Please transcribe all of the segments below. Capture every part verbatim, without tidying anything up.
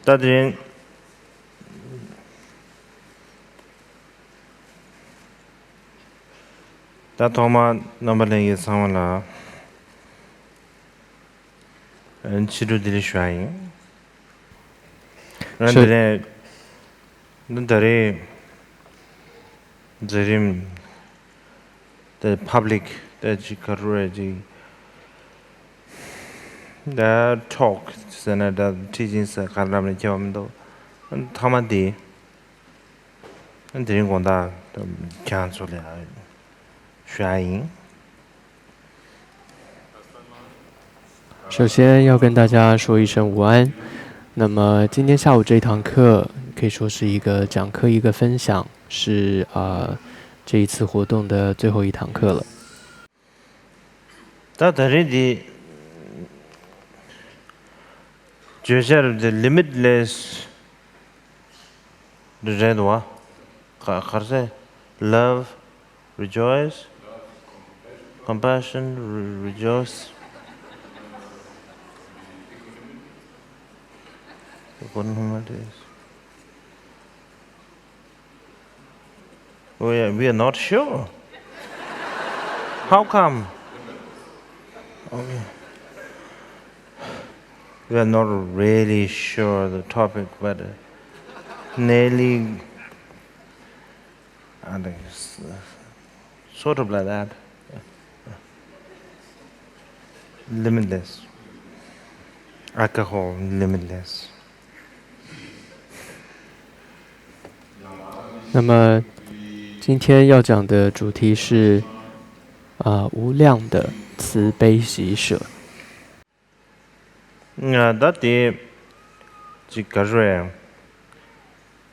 ད་དེ་རིང་། ད་ཐོག་མར་རྣམ་པ་ལྷན་རྒྱས་ཚང་མ་ལ་ཕྱི་དྲོ་བདེ་ལེགས་ཞུ་བ་ཡིན། ང་ཚོ་དེ་རིང་། ད་རེས་མཛད་རིམ་དེ་ཕབ་ལིག་དེ་ཅིག་ག་རེ་ཅིག་ད་ཊོག་ཟེར་ན་ད་ཊི་ཅིང་ཟེར་ག་རེ་ལབ་ན་ཁྱད་པར་མི་འདུག་མཐའ་མ་དེ་དེ་རིང་དགོང་དག་ཁྱེད་རང་ཚོ་ལ་ཞུ་ཡ་ཡིན། 首先要跟大家说一声午安。那么今天下午这一堂课可以说是一个讲课一个分享，是啊、这一次活动的最后一堂课了。ད་ད་རེས་འདི་བརྗོད་བྱ་རེད་དེ་limitless རེད་བ། ག་ག་རེ་ཟེར། love, rejoice, compassion, re- rejoice. Equanimity. We are, we are not sure. How come? Okay. We are not really sure the topic, but nearly, I think, s- sort of like that. Limitless. Alcohol, limitless. 那么今天要讲的主题是啊、无量的慈悲喜舍。 ང་ད་དེ་ཅིག་ག་རེ་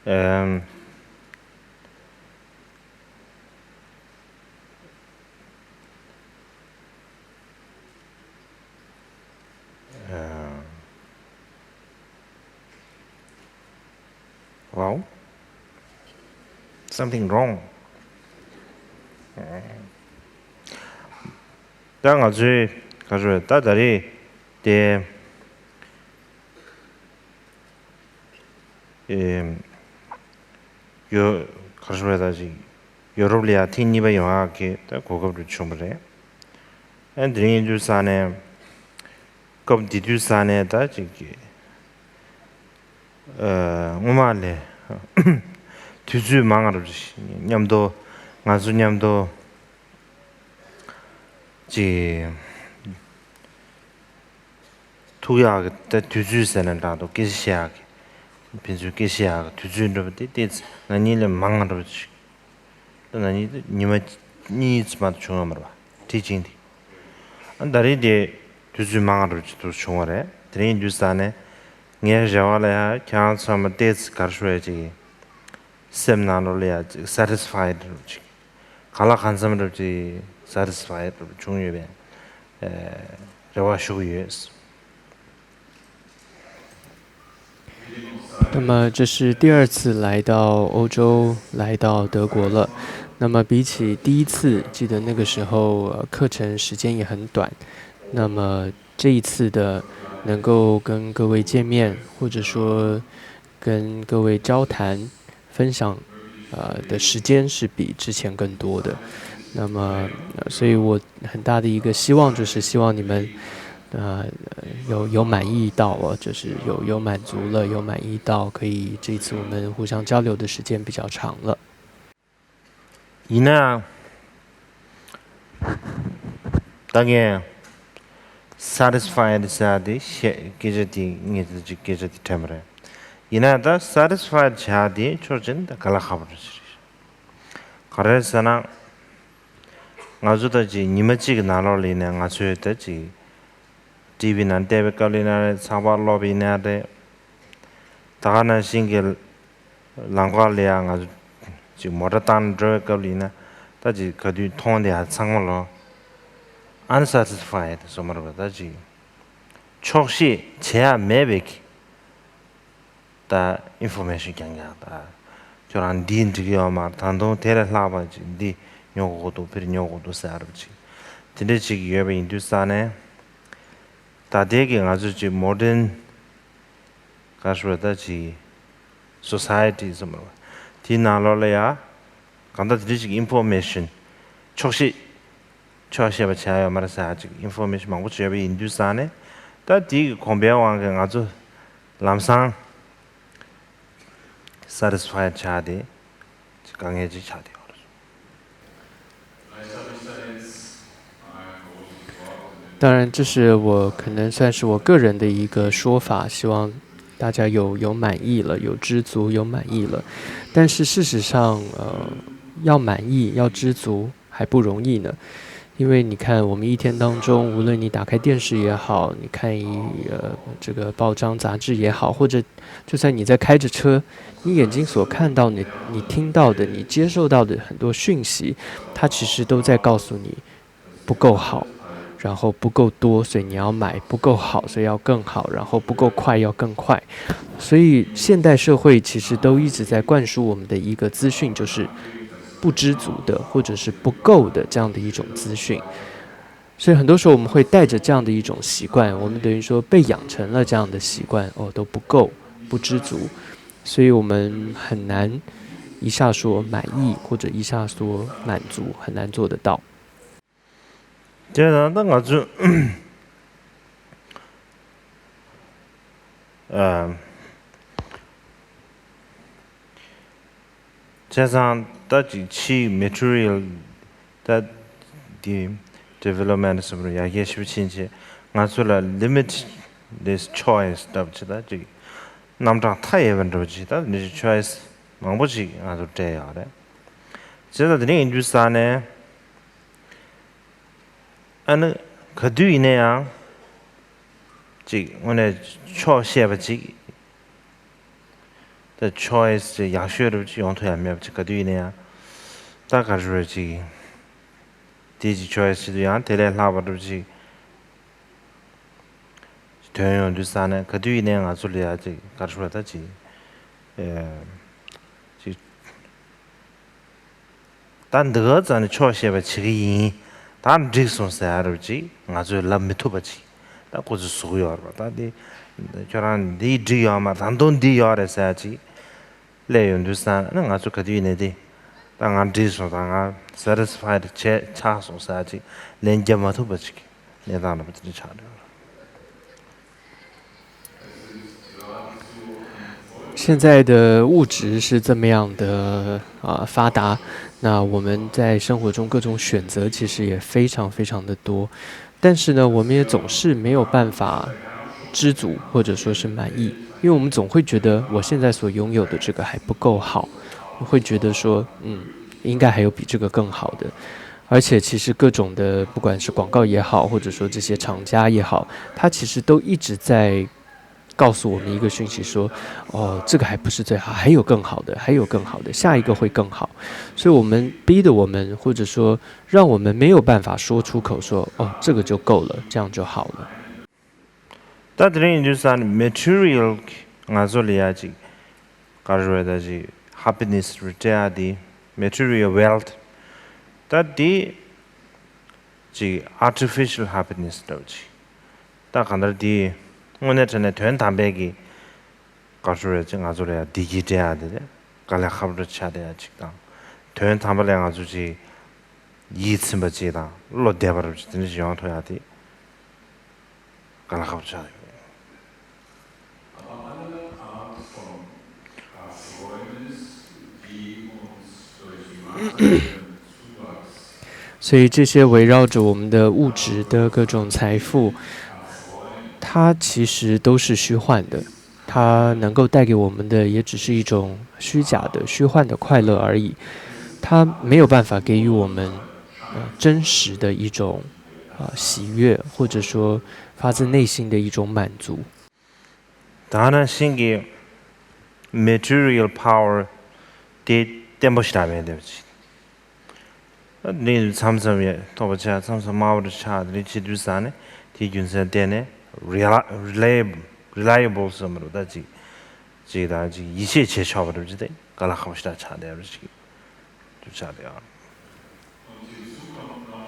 ཨམ། Wow, something wrong. ད་ང་ཚོའི་ག་རེ་ད་ད་རེས་དེ་ཨེ་ཡོ་ག་རེ་ད་ཅིག་ཡོ་རོབ་ལ་ཡ་ཐེངས་གཉིས་པ་ཡོང་ཡག་གི་ད་གོ་སྐབས་རུ་བྱུང་བ་རེད། ཨ་དེ་རིང་ཡིན་དུས་ས་ནས་སྐབས་འདི་དུས་ས་ནས་ད་ཅིག་གི་ཨ་སྔོན་མ་ལས་དུས་ཚོད་མང་རབས་ཅིག་མཉམ་དུ་ང་ཚོ་མཉམ་དུ་ཅིག་ཐུག་ཡག་གི་ད་དུས་ཚོད་ཟེར་ན་འདྲ་འདུག་སྐད་ཆ་བཤད་ཡག་གི་ཕན་ཚུན་སྐད་ཆ་བཤད་ཡག་གི་དུས་ཚོད་འདྲ་པོ་དེ་ཏོག་ཙམ་ན་ནིང་ལས་མང་འདྲ་པོ་ཅིག་ད་ན་ནིང་དེ་ཉི་མ་གཉིས་ཙམ་མ་གཏོགས་བྱུང་ཡོད་མ་རེད་པ། ཊི་ཅིང་དེ། ཨ་ད་རེས་དེ་དུས་ཚོད་མང་འདྲ་པོ་ཅིག་ཏུ་བྱུང་བ་རེད། དེ་རིང་དུས་ས་ནས་ངའི་རེ་བ་ལ་ཡ་ཁྱེད་རང་ཚང་མ་ཏོག་ཙམ་ག་རེ་ཞུ་ཡ་ཅིག་སེམས་ནང་ལོགས་ལ་ཡ་ཅིག་སེ་ཊི་སི་ཕའི་ཌི་འདྲ་པོ་ཅིག་གང་ལ་གང་འཚམ་འདྲ་པོ་ཅིག་སེ་ཊི་སི་ཕའི་ཌི་འདྲ་པོ་བྱུང་ཡོད་པའི་རེ་བ་ཞུ་གི་ཡོད། 那么这是第二次来到欧洲，来到德国了。那么比起第一次，记得那个时候呃课程时间也很短。那么这一次的能够跟各位见面，或者说跟各位交谈、分享，呃的时间是比之前更多的。那么，呃所以我很大的一个希望就是希望你们，呃，有有满意到哦，就是有有满足了，有满意到可以这一次我们互相交流的时间比较长了。 ཡིན་ནའང་ད་ངས་སེ་ཊི་སི་ཕའི་ཌི་ཟེར་ཡ་དེ་བཤད་སྐད་ཆ་དེ་ངས་དེ་ཅིག་སྐད་ཆ་དེ་དྲན་པ་རེད། ཡིན་ནའང་ད་སེ་ཊི་སི་ཕའི་ཌི་བྱ་ཡ་དེ་ཕྱོགས་གཅིག་ནས་ད་དཀའ་ལས་ཁག་པོ་རེད་ཟེར། ག་རེ་ཟེར་ན། ང་ཚོ་ད་ཅིག་ཉི་མ་གཅིག་གི་ནང་ལོགས་ལ་ཡིན་ནའི་ང་ཚོས་ད་ཅིག་ཊི་ཝི་ནང་བལྟས་པའི་སྐབས་ལ་ཡིན་ན་རེད། ཚགས་པར་ཀློག་པ་ཡིན་ན་རེད། ད་ག་ནང་བཞིན་གྱི་ལམ་ཁ་ལ་ཡང་ང་ཚོ་ཅིག་མོ་ཊ་བཏང་ནས་འགྲོ་བའི་སྐབས་ལ་ཡིན་ན་ད་ཅིག་ག་དུས་མཐོང་དེ་ཡང་ཚང་མ་ལོ་ཨན་སེ་ཊི་སི་ཕའི་ཌི་སོ་མ་རེད་པ། ད་ཅིག་ཆོག་ཤེས་བྱེད་ཡ་མེད་པའི་གི་ད་ཨིན་ཕོར་མེ་ཤན་རྐྱང་རྐྱང་ད་ཁྱོད་རང་འདི་འགྲིག་གི་ཡོད་མ་རེད། ད་དུང་དེ་ལས་ལྷག་པ་ཅིག་འདི་ཉོ་དགོས་འདུག་ཕར་ཉོ་དགོས་འདུག་ཟེར་ཡ་རབས་ཅིག་དེ་འདྲ་ཅིག་ཡོད་པ་ཡིན་དུས་ཙང་ནས་ད་ལྟའི་གི་ང་ཚོ་ཅིག་མོ་ཌན་ ག་ཞུ་བ་ད་ཅིག་སོ་སའི་ཊི་ཟེར་མ་རེད། དེའི་ནང་ལོགས་ལ་ཡ་གང་ལྟར་དེ་འདྲ་ཅིག་ཨིན་ཕོར་མེ་ཤན་ཆོག་ཤེས་ཆོག་ཤེས་པ་བྱས་ཡོད་མ་རེད་ཟེར། ཡ་ཅིག་ཨིན་ཕོར་མེ་ཤན་མང་པོ་བྱས་པ་ཡིན་དུས་ཙང་ནས། ད་དེའི་གོམས་པའི་དབང་གིས་ང་ཚོ་ལམ་སང་སེ་ཊི་སི་ཕའི་ཌི་ཆགས་ཏེ་ཅིག་དཀའ་ངལ་ཅིག་ཆགས་བསྡད་ཡོད་རེད། 当然，这是我可能算是我个人的一个说法，希望大家有有满意了，有知足，有满意了。但是事实上，呃，要满意，要知足还不容易呢。因为你看，我们一天当中，无论你打开电视也好，你看一呃这个报章杂志也好，或者就算你在开着车，你眼睛所看到、你你听到的、你接受到的很多讯息，它其实都在告诉你不够好，然后不够多，所以你要买不够好，所以要更好，然后不够快要更快。所以现代社会其实都一直在灌输我们的一个资讯，就是不知足的或者是不够的这样的一种资讯。所以很多时候我们会带着这样的一种习惯，我们等于说被养成了这样的习惯，哦，都不够，不知足，所以我们很难一下说满意或者一下说满足，很难做得到。 དེ་ན་ད་ང་ཚོས་ཨ། བྱས་ཙང་ད་ཅིག་ཕྱིའི་མེ་ཊི་རི་ཡལ་ད་དེ་ཌི་ཝེ་ལོབ་མེན་ཊི་ཟེར་བ་ཡར་རྒྱས་ཞེ་པོ་ཕྱིན་ཆད། ང་ཚོ་ལ་ལི་མི་ཊི་ལེ་སི་ཆོ་ཡི་སི་འདྲ་པོ་ཅིག་ད་ཅིག་རྣམ་གྲངས་མཐའ་ཡས་པ་འདྲ་པོ་ཅིག་ད་ནི་ཆོ་ཡི་སི་མང་པོ་ཅིག་ང་ཚོར་སྤྲད་ཡོད་རེད། བྱས་ཙང་དེ་འདྲ་ཡིན་དུས་ཙང་ནས། ཨ་ནི་ག་དུས་ཡིན་ན་ཡང་ཅིག་དངོས་གནས་ཆོག་ཤེས་པ་ཅིག་ད་ཆོ་ཡི་སི་ཅིག་ཡག་ཤོས་རབ་ཅིག་ཡོང་ཐུབ་ཡ་མེད་པ་ཅིག་ག་དུས་ཡིན་ན་ཡང་། ད་ག་རེ་རེད་ཅིག་དེ་ཅིག་ཆོ་ཡི་སི་ཅིག་ཏུ་ཡང་དེ་ལས་ལྷག་པ་རབ་ཅིག་ཐོན་ཡོང་དུས་ཙང་ནས་ག་དུས་ཡིན་ན་ཡང་ང་ཚོ་ལ་ཡ་ཅིག་ག་རེ་རེད་ད་ཅིག་ཨེ་ཅིག་ད་འདི་ག་ཙམ་ནས་ཆོག་ཤེས་པ་བྱེད་ཀྱི་ཡིན། ད་འགྲིག་སོང་ཟེར་ཡ་རབ་ཅིག་ང་ཚོས་ལབ་མི་ཐུབ་པ་ཅིག་ད་ཁོ་ཚོས་བཟོ་གི་ཡོད་རེད་པ། ད་འདི་ཁྱོད་རང་འདི་འགྲིག་ཡོད་མ་རེད། ད་དུང་འདི་ཡོད་རེད་ཟེར་ཡ་ཅིག་སླེབས་ཡོང་དུས་ཙང་ནི་ང་ཚོ་ག་དུས་ཡིན་ནའི་དེ་ད་ང་འགྲིག་སོང་། ད་ང་སེ་ཊི་སི་ཕའི་ཌི་བྱས་ཆགས་སོང་ཟེར་ཡ་ཅིག་ལན་རྒྱབ་མ་ཐུབ་པ་ཅིག་གནས་སྟངས་འདྲ་པོ་དེ་འདྲ་ཆགས་འགྲོ་ཡོད་རེད། 现在的物质是这么样的啊、发达，那我们在生活中各种选择其实也非常非常的多，但是呢，我们也总是没有办法知足或者说是满意，因为我们总会觉得我现在所拥有的这个还不够好，我会觉得说，嗯，应该还有比这个更好的。而且其实各种的，不管是广告也好，或者说这些厂家也好，它其实都一直在告诉我们一个讯息说，哦，这个还不是最好，还有更好的，还有更好的，下一个会更好。所以我们逼得我们，或者说让我们没有办法说出口说，哦，这个就够了，这样就好了。 ད་དེ་རིང་ཡིན་དུས་ཙང་ནི་མེ་ཊི་རི་ཡལ་གྱི་ང་ཚོ་ལ་ཡ་ཅིག་ག་རེ་རེད་ད་ཅིག་ཧེ་པི་ནེ་སི་རེད་སྤྲད་ཡ་དེ། མེ་ཊི་རི་ཡལ་ཝེལ་ཐི་ད་དེ་ཅིག་ཨར་ཊི་ཕི་ཤལ་ཧེ་པི་ནེ་སི་འདྲ་པོ་ཅིག་ད་གང་ལྟར་དེ་དངོས་གནས་དྲང་གནས་དོན་དམ་པའི་གི་ག་རེ་རེད་ཅིག་ང་ཚོ་ལ་ཡ་བདེ་སྐྱིད་སྤྲད་ཡ་དེ་རེད། དཀའ་ལས་ཁག་པོ་ཆགས་བསྡད་ཡ་ཅིག་དང་། དོན་དམ་པ་ལ་ང་ཚོ་ཅིག་ཡིད་ཚིམ་པ་ཅིག་དང་བློ་བདེ་བ་རུ་ཅིག་དེ་འདྲ་ཞིག་ཡོང་ཐུབ་ཡ་དེ་དཀའ་ལས་ཁག་པོ་ཆགས་ཡོད། 所以这些围绕着我们的物质的各种财富，它其实都是虚幻的，它能够带给我们的也只是一种虚假的、虚幻的快乐而已，它没有办法给予我们呃真实的一种啊、呃喜悦，或者说发自内心的一种满足。 ད་ནང་བཞིན་གྱི་མེ་ཊི་རི་ཡལ་པ་ཝར་དེ་བརྟན་པོ་ཞེ་དྲག་མེད་བསྡད་པ་ཅིག་ནི་མཚམས་མཚམས་ཡ་མཐོ་པོ་ཆགས། མཚམས་མཚམས་དམའ་བོ་ཆགས། དེ་འདྲ་བྱེད་དུས་ཙང་ནས་དེའི་རྒྱུ་མཚན་བརྟེན་ནས་རི་ལ་རི་ལ་ཡེ་བལ་རི་ལ་ཡེ་བལ་ཟེར་མི་རུང་ད་ཅིག་ཅིག་དང་ཅིག་ཡིད་ཆེས་བྱེད་ཆོག་པ་འདྲ་པོ་ཅིག་དེ་དཀའ་ལས་ཁག་པོ་ཞེ་དྲག་ཆགས་བསྡད་པ་ཅིག་འདུག་ཆགས་བསྡད་ཡོད།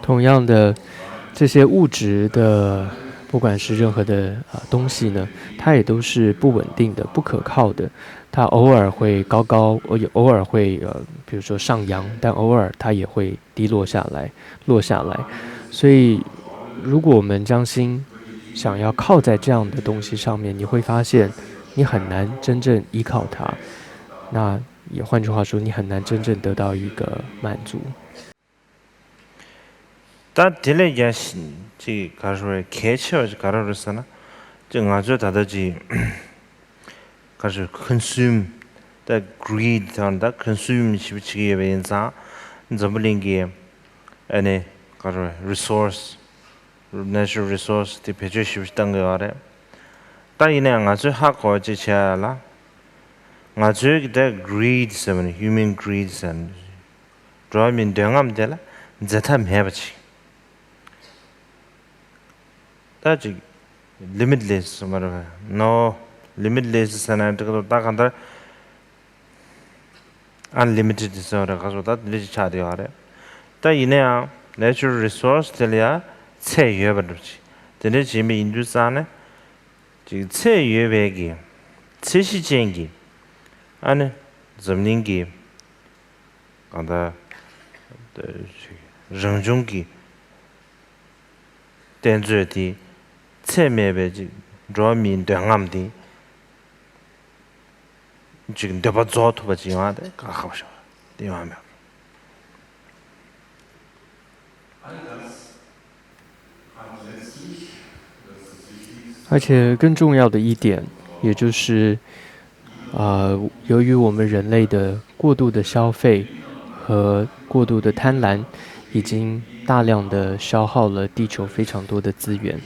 同样的，这些物质的不管是任何的呃东西呢，它也都是不稳定的、不可靠的。它偶尔会高高，偶偶尔会呃，比如说上扬，但偶尔它也会低落下来，落下来。所以，如果我们将心想要靠在这样的东西上面，你会发现你很难真正依靠它。那也换句话说，你很难真正得到一个满足。 ད་དེ་ལས་ཀྱང་ཅིག་ག་རེ་ཟེར་གལ་ཆེ་བ་ཅིག་ག་རེ་རེད་ཟེར་ན། ཅིག་ང་ཚོས་ད་ལྟ་ཅིག་ག་རེ་ཟེར་consume ད་greed དང་ད་consume ཞེས་པ་བྱེད་ཀྱི་ཡོད་པ་ཡིན་ཙང་། འཛམ་བུ་གླིང་གི་ཨ་ནི་ག་རེ་resource natural resource དེ་བེད་སྤྱོད་ཞེ་པོ་ཅིག་བཏང་གི་ཡོད་རེད། ད་ཡིན་ནའང་ང་ཚོས་ཧ་གོ་བ་ཅིག་བྱས་ཡ་ལ། ང་ཚོའི་གི་ད་greed ཟེར་བ་ནི་human greed ཟེར་ནི། འགྲོ་བ་མིའི་འདོད་རྔམ་དེ་ལ་འཛད་མཐའ་མེད་པ་ཅིག་ད་ཅིག་limitless ཟེར་མ་རེད་པས། no limitless ཟེར་ན་འགྲིག་གི་འདུག་ད་གང་ལྟར་unlimited ཟེར་བ་རེད། ག་ཚོད་ད་དེ་འདྲ་ཅིག་ཆགས་བསྡད་ཡོད་རེད། ད་ཡིན་ན་ཡང་natural resource དེ་ལ་ཡང་ཚད་ཡོད་པ་འདྲ་ཅིག་དེ་འདྲ་བྱེད་མི་ཡིན་དུས་ཙང་ནས་ཅིག་ཚད་ཡོད་པའི་གི་ཚད་གཞི་ཅན་གྱི་ཨ་ནི་འཛམ་གླིང་གི་གང་ལྟར་རང་བྱུང་གི་གཏེར་མཛོད་དེ་ཚད་མེད་པའི་ཅིག་འགྲོ་བ་མིའི་འདོད་རྔམ་དེ་ཅིག་འདོད་པ་རྫོགས་ཐུབ་པ་ཅིག་ཡོང་བ་དེ་དཀའ་ཁག་པོ་ཞིག་རེད། དེ་ཡོང་བ་མེད།而且更重要的一点，也就是，呃，由于我们人类的过度的消费和过度的贪婪，已经大量的消耗了地球非常多的资源。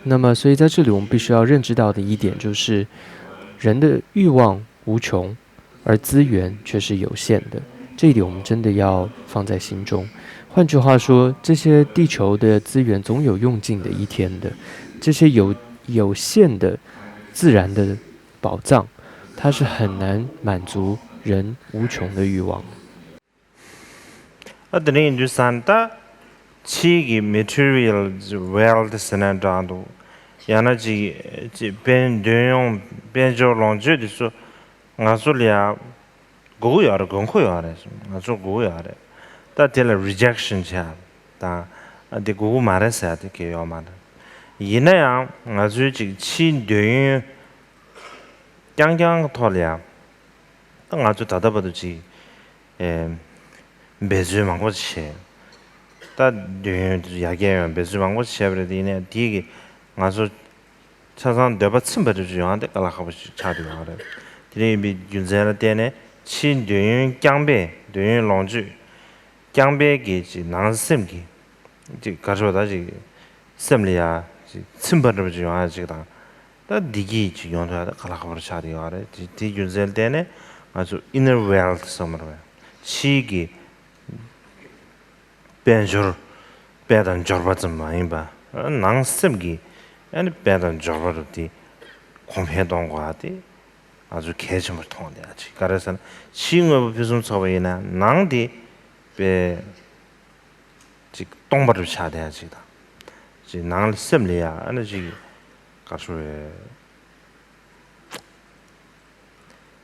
那么，所以在这里我们必须要认知到的一点就是，人的欲望无穷，而资源却是有限的。这一点我们真的要放在心中。换句话说，这些地球的资源总有用尽的一天的，这些有有限的自然的宝藏，它是很难满足人无穷的欲望。 ཨ་དེ་འདྲ་ཡིན་དུས་ཙང་ད་ཕྱིའི་གི་material wealth ཟེར་ན་འདྲ་འདུག་ཡང་ན་ཅིག་ཅིག་དཔལ་འདོད་ཡོན་དཔལ་འབྱོར་ལོངས་སྤྱོད་དེ་ཚོ་ང་ཚོ་ལ་ཡ་དགོས་ཀྱི་ཡོད་རེད། དགོས་མཁོ་ཡོད་རེད། ང་ཚོ་དགོས་ཀྱི་ཡོད་རེད། ད་དེ་ལ་rejection བྱས་དང་ཨ་དེ་དགོས་ཀྱི་མ་རེད་ཟེར་ཡ་དེ་གལ་ཡོད་མ་རེད། ཡིན་ན་ཡང་ང་ཚོའི་ཅིག་ཕྱིའི་འདོད་ཡོན་རྐྱང་རྐྱང་གི་ཐོག་ལ་ཡ། ད་ང་ཚོས་ད་ལྟ་བར་དུ་ཅིག་ཨེ་འབད་རྩོལ་མང་པོ་བྱས། ད་འདོད་ཡོན་ཡར་རྒྱས་ཡོང་འབད་རྩོལ་མང་པོ་བྱས་པ་རེད། དེ་ཡིན་ནའི་དེ་གིས་ང་ཚོ་ཆ་ཚང་འདོད་པ་ཚིམ་པ་འདྲ་ཅིག་ཡོང་བ་དེ་དཀའ་ལས་ཁག་པོ་ཞིག་ཆགས་བསྡད་ཡོད་རེད། དེ་འདྲ་ཡིན་པའི་རྒྱུ་མཚན་ལ་བརྟེན་ནས་ཕྱིའི་འདོད་ཡོན་རྐྱང་པས་འདོད་ཡོན་ལོངས་སྤྱོད་རྐྱང་པས་ཀྱི་ཅིག་ནང་སེམས་ཀྱི་ཅིག་ག་རེ་ཟེར་ད་ཅིག་སེམས་ལ་ཡ་ཅིག་ཚིམ་པ་འདྲ་པོ་ཅིག་ཡོང་ཡ་ཅིག་དང་། ད་བདེ་སྐྱིད་ཅིག་ཡོང་ཐུབ་ཡ་ད་དཀའ་ལས་ཁག་པོ་ཆགས་བསྡད་ཡོད་རེད། དེ་དེའི་རྒྱུ་མཚན་ལ་བརྟེན་ནས་ང་ཚོ་inner wealth ཟེར་མ་རེད་པས། ཕྱིའི་གི་དཔལ་འབྱོར་དཔལ་དང་འབྱོར་པ་ཙམ་མ་ཡིན་པ་ནང་སེམས་ཀྱི་ཨ་ནི་དཔལ་དང་འབྱོར་པ་རུ་དེ་གོང་འཕེལ་གཏོང་དགོས་པ་དེ་ང་ཚོ་གལ་ཆེན་པོ་མཐོང་བསྡད་ཡ་ཅིག་ག་རེ་ཟེར་ན་ཕྱིའི་དངོས་པོ་ཕུན་སུམ་ཚོགས་པ་ཡིན་ན་ནང་དེ་དཔེ་ཅིག་སྟོང་པ་རུ་ཆགས་བསྡད་ཡ་ཅིག་དང་། ཅིག་ནང་ལ་སེམས་ལ་ཡ་ཨ་ནི་ཅིག་ག་རེ་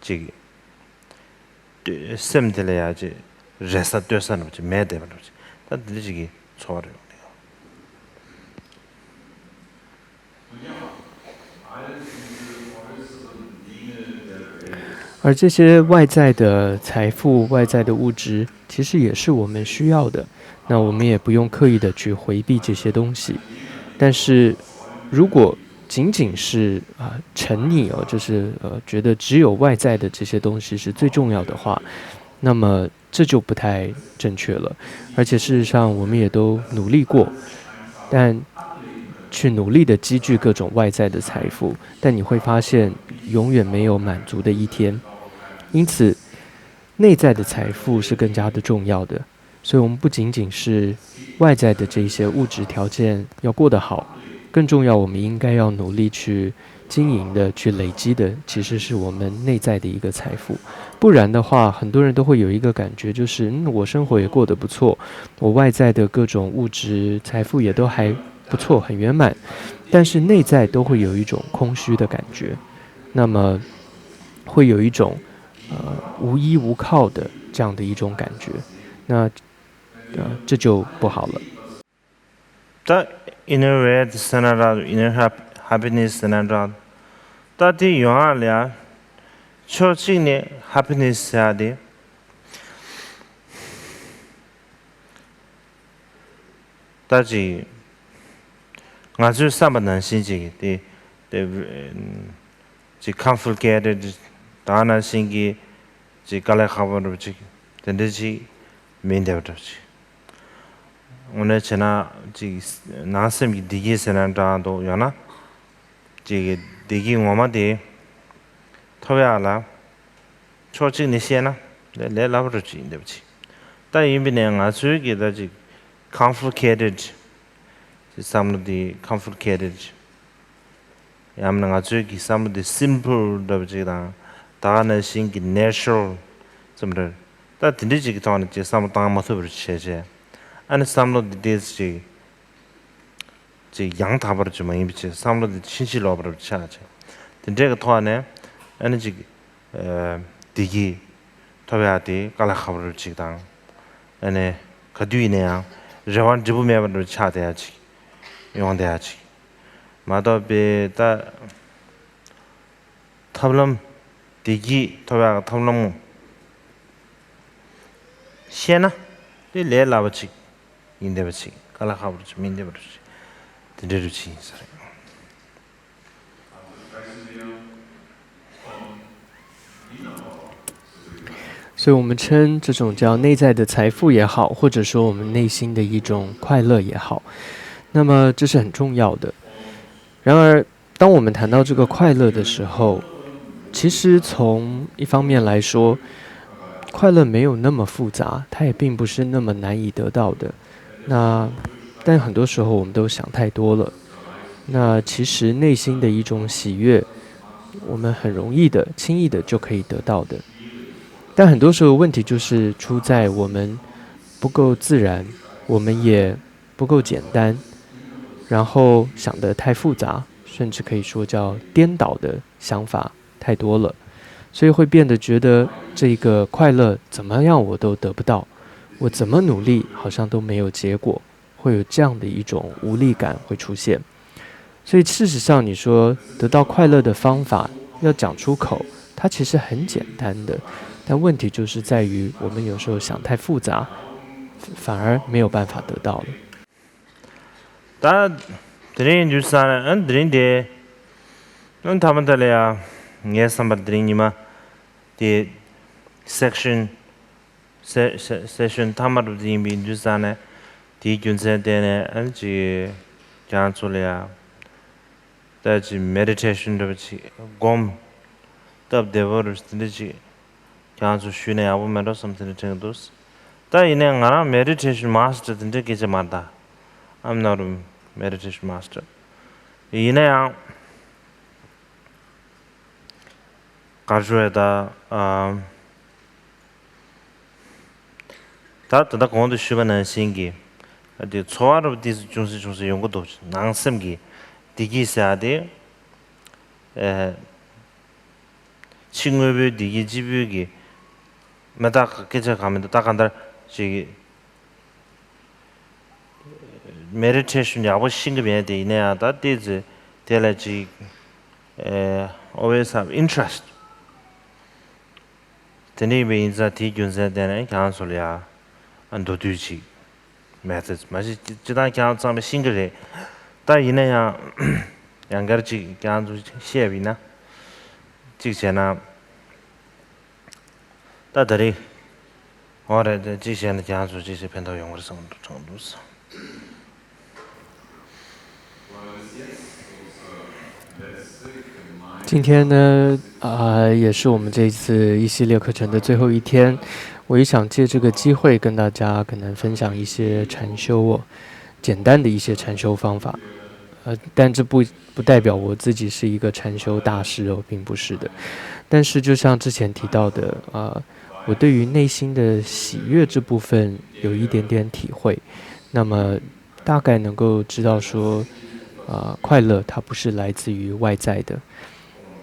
ཟེར་ཅིག་སེམས་དེ་ལ་ཡ་ཅིག་རེ་ས་ལྟོས་ས་འདྲ་པོ་ཅིག་མེད་བསྡད་པ་འདྲ་པོ་ཅིག་ད་དེ་འདྲ་ཅིག་གི་ཚོར་བ་རེ་ཡོང་གི་ཡོད།而这些外在的财富、外在的物质，其实也是我们需要的。那我们也不用刻意的去回避这些东西。但是，如果仅仅是啊沉溺哦，就是呃觉得只有外在的这些东西是最重要的话，那么这就不太正确了。而且事实上，我们也都努力过，但去努力的积聚各种外在的财富，但你会发现永远没有满足的一天。因此，内在的财富是更加的重要的。所以，我们不仅仅是外在的这一些物质条件要过得好，更重要，我们应该要努力去经营的、去累积的，其实是我们内在的一个财富。不然的话，很多人都会有一个感觉，就是嗯，我生活也过得不错，我外在的各种物质财富也都还不错，很圆满，但是内在都会有一种空虚的感觉，那么会有一种呃无依无靠的这样的一种感觉，那呃这就不好了。 ད་inner wealth ཟེར་ན་འདྲ། inner hap- happiness ཟེར་ན་འདྲ། ད་དེ་ཡོང་ཡ་ལ་ཡ་ཕྱོགས་གཅིག་ནས་happiness ཟེར་ཡ་དེ། ད་ཅིག་ང་ཚོའི་བསམ་པ་ནང་བཞིན་ཅིག་དེ་དེ་ཅིག་complicated ད་ནང་བཞིན་གྱི་ཅིག་དཀའ་ལས་ཁག་པོ་འདྲ་པོ་ཅིག་དེ་འདྲ་ཅིག་མིན་བསྡད་པ་འདྲ་པོ་ཅིག་དངོས་གནས་བྱས་ན་ཅིག་ནང་སེམས་ཀྱི་བདེ་སྐྱིད་ཟེར་ན་འདྲ་འདུག་ཡང་ན་ཅིག་བདེ་སྐྱིད་ངོ་མ་དེ་ཐོབ་ཡག་ལ་ཕྱོགས་གཅིག་ནས་བཤད་ན་ལས་ལས་སླ་པོ་འདྲ་ཅིག་ཡིན་བསྡད་པ་ཅིག་ད་ཡིན་པ་ནས་ང་ཚོའི་གི་ད་ཅིག་complicated ཅིག་བསམ་བློ་དེ་complicated ཡང་ན་ང་ཚོའི་གི་བསམ་བློ་དེ་simple འདྲ་པོ་ཅིག་དང་ད་ག་ནང་བཞིན་གྱི་natural ཙམ་རེད། ད་དེ་འདྲ་ཅིག་གི་ཐོག་ནས་ཅིག་བསམ་བློ་བཏང་མ་ཐུབ་པ་རེད་བྱས་བྱས། ཨ་ནི་བསམ་བློ་དེ་ཏོག་ཙམ་ཅིག་ཅིག་ཡང་དག་པ་ཅིག་མ་ཡིན་པ་ཅིག་བསམ་བློ་དེ་ཕྱིན་ཅི་ལོག་པ་རེད་ཆགས་བྱས། དེ་འདྲའི་གི་ཐོག་ནས་ཨ་ནི་ཅིག་བདེ་སྐྱིད་ཐོབ་ཡག་དེ་དཀའ་ལས་ཁག་པོ་རེད་ཅིག་དང་། ཨ་ནི་ག་དུས་ཡིན་ན་ཡང་རེ་བ་འབྲས་བུ་མེད་པ་འདྲ་ཆགས་བསྡད་ཡག་ཅིག་ཡོང་བསྡད་ཡག་ཅིག་མ་གཏོགས་པའི་ད་ཐབས་ལམ་བདེ་སྐྱིད་ཐོབ་ཡག་གི་ཐབས་ལམ་བཤད་ན་དེ་ལས་སླ་པོ་ཅིག་ཡིན་བསྡད་པ་ཅིག་དཀའ་ལས་ཁག་པོ་ཅིག་མིན་བསྡད་པ་ཅིག་དེ་འདྲའི་རུ་ཅིག་ཡིན་ས་རེད།所以我们称这种叫内在的财富也好，或者说我们内心的一种快乐也好，那么这是很重要的。然而，当我们谈到这个快乐的时候，其实从一方面来说，快乐没有那么复杂，它也并不是那么难以得到的。那，但很多时候我们都想太多了。那其实内心的一种喜悦，我们很容易的、轻易的就可以得到的。但很多时候问题就是出在我们不够自然，我们也不够简单，然后想得太复杂，甚至可以说叫颠倒的想法太多了，所以会变得觉得这个快乐怎么样我都得不到，我怎么努力好像都没有结果，会有这样的一种无力感会出现。所以事实上，你说得到快乐的方法要讲出口，它其实很简单的，但问题就是在于我们有时候想太复杂，反而没有办法得到了。 ད་དེ་རིང་འདུག་ས་ནས་ཨ་དེ་རིང་དེ་ཨ་ཐ་མ་ད་ལ་ཡ་ངའི་བསམ་པར་དེ་རིང་ཉི་མ་དེ་section session ཐ་མ་རུ་དེ་ཡིན་པའི་འདུག་ས་ནས་དེའི་རྒྱུ་མཚན་བརྟེན་ནས་ཨ་ཅིག་ཁྱེད་རང་ཚོ་ལ་ཡ་ད་ཅིག་meditation འདྲ་པོ་ཅིག་སྒོམ་སྟབས་བདེ་པོ་རུ་དེ་འདྲ་ཅིག་ཁྱེད་རང་ཚོ་ཞུས་ན་ཡག་པོ་མེད་འགྲོ་བསམ་དེ་འདྲ་དྲན་གྱི་འདུག་ད་ཡིན་ནའི་ང་རང་meditation master དེ་འདྲ་སྐད་ཆ་མ་རེད་ད། I'm not a meditation master. ཡིན་ན་ཡང་གར་ཞུ་བའི་ད་ཨམ། ད་ད་ལྟ་གོང་དུ་ཞུས་པ་ནང་བཞིན་གྱི་དེ་ཚོར་བ་རབ་ཏིག་ཙམ་ཅུང་ཟད་ཅུང་ཟད་ཡོང་གི་འདུག་ནང་སེམས་ཀྱི་བདེ་སྐྱིད་ཟེར་ཡ་དེ་ཨེ། ཕྱི་དངོས་པོའི་བདེ་སྐྱིད་སྤྱི་པོའི་གི་མི་རྟག་སྐད་ཆ་གང་མི་འདུག་ད་གང་ལྟར་ཅིག་meditation ཡག་པོ་ཤེས་ཀྱི་མེད་དེ་ཡིན་ན་ཡང་ད་ལྟའི་ཚེ་དེ་ལ་ཅིག་ཨེ་always have interest དེ་འདྲ་ཡིན་པ་ཡིན་ཙང་དེའི་རྒྱུ་མཚན་བརྟེན་ནས་ཁྱེད་རང་ཚོ་ལ་ཡང་མདོར་བསྡུས་ཅིག methods མ་གཞི་སྤྱི་བཏང་ཁྱེད་རང་ཚང་མས་ཤེས་ཀྱི་རེད། ད་ཡིན་ན་ཡང་ཡང་བསྐྱར་ཅིག་ཁྱེད་རང་ཚོ་བཤད་པ་ཡིན་ན་གཅིག་བྱས་ན་ད་ད་རེས་འོ་རེད་དེ་གཅིག་བྱས་ན་ཁྱེད་རང་ཚོ་གཅིག་བྱས་ཕན་ཐོགས་ཡོང་གི་རེད་བསམ་གྱི་འདུག今天呢，啊、也是我们这一次一系列课程的最后一天。我也想借这个机会跟大家可能分享一些禅修哦，简单的一些禅修方法。呃，但这不不代表我自己是一个禅修大师哦，并不是的。但是就像之前提到的，啊、我对于内心的喜悦这部分有一点点体会。那么大概能够知道说，呃，快乐它不是来自于外在的。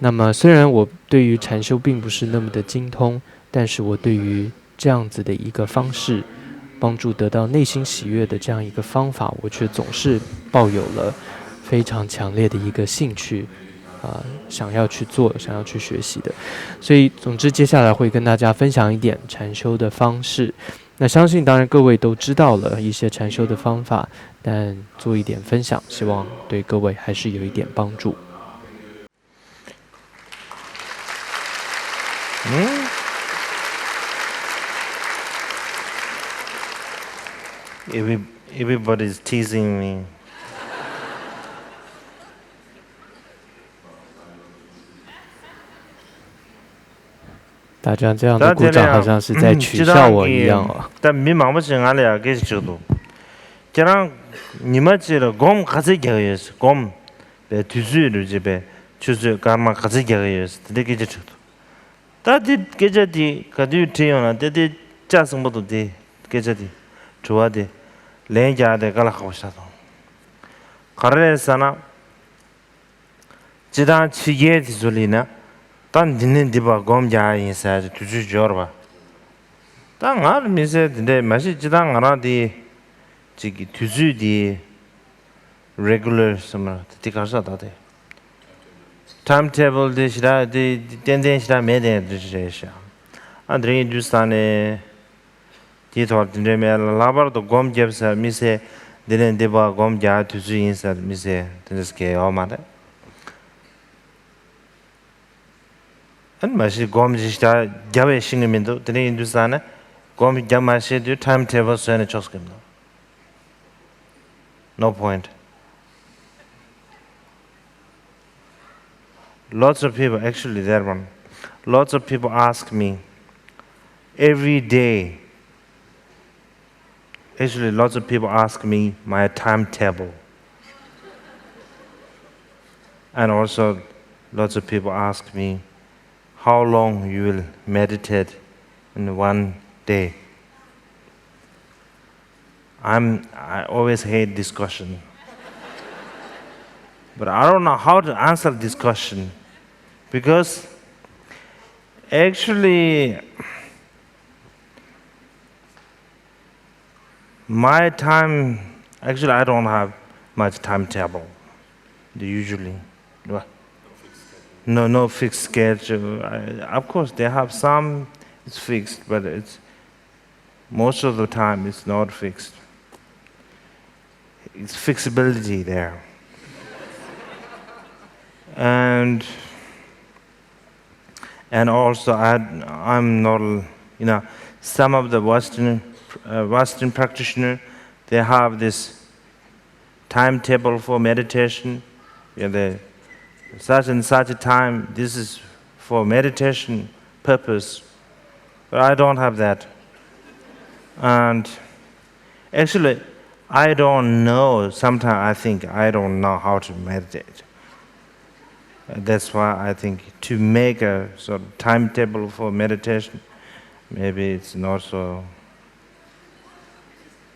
那么，虽然我对于禅修并不是那么的精通，但是我对于这样子的一个方式，帮助得到内心喜悦的这样一个方法，我却总是抱有了非常强烈的一个兴趣，啊、想要去做，想要去学习的。所以，总之，接下来会跟大家分享一点禅修的方式。那相信，当然各位都知道了一些禅修的方法，但做一点分享，希望对各位还是有一点帮助。 Every, everybody is teasing me. 大家这样的鼓掌，好像是在取笑我一样哦。 ད་མི་མང་པོ་ཞིག་ང་ལ་ཡང་སྐད་ཆ་དྲིས་འདུག་ཁྱེད་རང་ཉི་མ་གཅིག་ལ་སྒོམ་ག་ཚད་རྒྱག་གི་ཡོད། སྒོམ་པའི་དུས་ཚོད་རུ་བྱེད་པའི་ཆུ་ཚོད་སྐར་མ་ག་ཚད་རྒྱག་གི་ཡོད། དེ་འདྲའི་སྐད་ཆ་དྲིས་འདུག་ད་དེ་སྐད་ཆ་དེ་ག་དུས་དྲིས་ཡོང་ན་དེ་དེ་ལྕགས་སྲིན་པོ་འདུག་དེ་སྐད་ཆ་དེ་དྲི་བ་དེ་ལན་རྒྱག་དེ་དཀའ་ལས་ཁག་པོ་ཆགས་སོང་། ག་རེ་རེད་ཟེར་ན། སྤྱིར་བཏང་ཕྱི་རྒྱལ་དེ་ཚོ་ལ་ཡིན་ན་ད་འདི་ནས་འདི་བར་སྒོམ་རྒྱག་ཡིན་ཟེར་དུས་ཚོད་འབྱོར་བ། ད་ང་རང་མི་ཚེ་འདི་འདྲས་མ་གཞི་སྤྱིར་བཏང་ང་རང་དེ་ཅིག་གི་དུས་ཚོད་དེ་regular་སོང་མ་དེ་གར་ས་ད་དེ་time table་དེ་ཞེ་དྲག་དེ་ཏན་ཏན་ཞེ་དྲག་མེད་དེ་འདི་རེད་ཤག་ཨ་འདི་རིང་ཡིན་དུས་ས་ནས། དེའི་ཐོག་དེ་འདྲའི་མེད་ལ། ལྷག་པར་དུ་སྒོམ་རྒྱབ་ཟེར་མི་ཟེར། འདི་ནས་འདི་བར་སྒོམ་རྒྱག་དུས་ཚོད་ཡིན་ཟེར་མི་ཟེར། དེ་འདྲ་ཟེར་མཁན་ཡོད་མ་རེད། ཨ་ནི་མ་གཞི་སྒོམ་ཅིག་རྒྱབ་པའི་ཤེས་ཀྱི་མི་འདུག་དེ་འདྲ་ཡིན་དུས་ཙང་ནས་སྒོམ་རྒྱབ་མ་ཤེས་དུས་time table་བཟོས་ནས་ཆོག་ས་གི་མི་འདུག No point. Lots of people, actually, that one. Lots of people ask me every day. Actually, lots of people ask me my timetable. And also, lots of people ask me how long you will meditate in one day. I'm, I always hate this question. But I don't know how to answer this question because actually, my time, actually, I don't have much timetable. Usually, no, no fixed schedule. I, of course, they have some, it's fixed, but it's most of the time it's not fixed. It's fixability there. And and also I, I'm not, you know, some of the Western, uh, Western practitioner, they have this timetable for meditation. Yeah, they, such and such a time, this is for meditation purpose. But I don't have that. And actually, I don't know. Sometimes I think I don't know how to meditate. That's why I think to make a sort of timetable for meditation, maybe it's not so,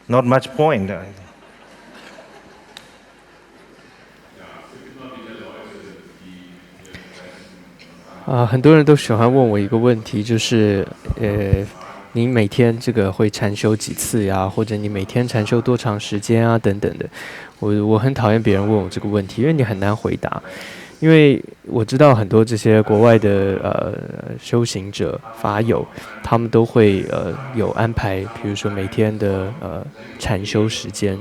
not much point. I think. 啊，很多人都喜欢问我一个问题，就是，呃，你每天这个会禅修几次呀？或者你每天禅修多长时间啊？等等的。我我很讨厌别人问我这个问题，因为你很难回答。因为我知道很多这些国外的呃修行者法友，他们都会呃有安排，比如说每天的呃禅修时间，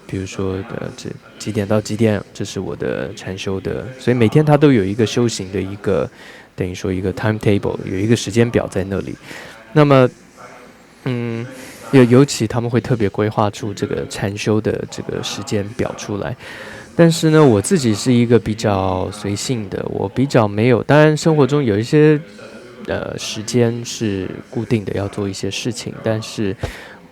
比如说呃这几点到几点，这是我的禅修的，所以每天他都有一个修行的一个等于说一个 timetable，有一个时间表在那里。那么，嗯，尤尤其他们会特别规划出这个禅修的这个时间表出来。但是呢，我自己是一个比较随性的，我比较没有，当然生活中有一些呃时间是固定的要做一些事情，但是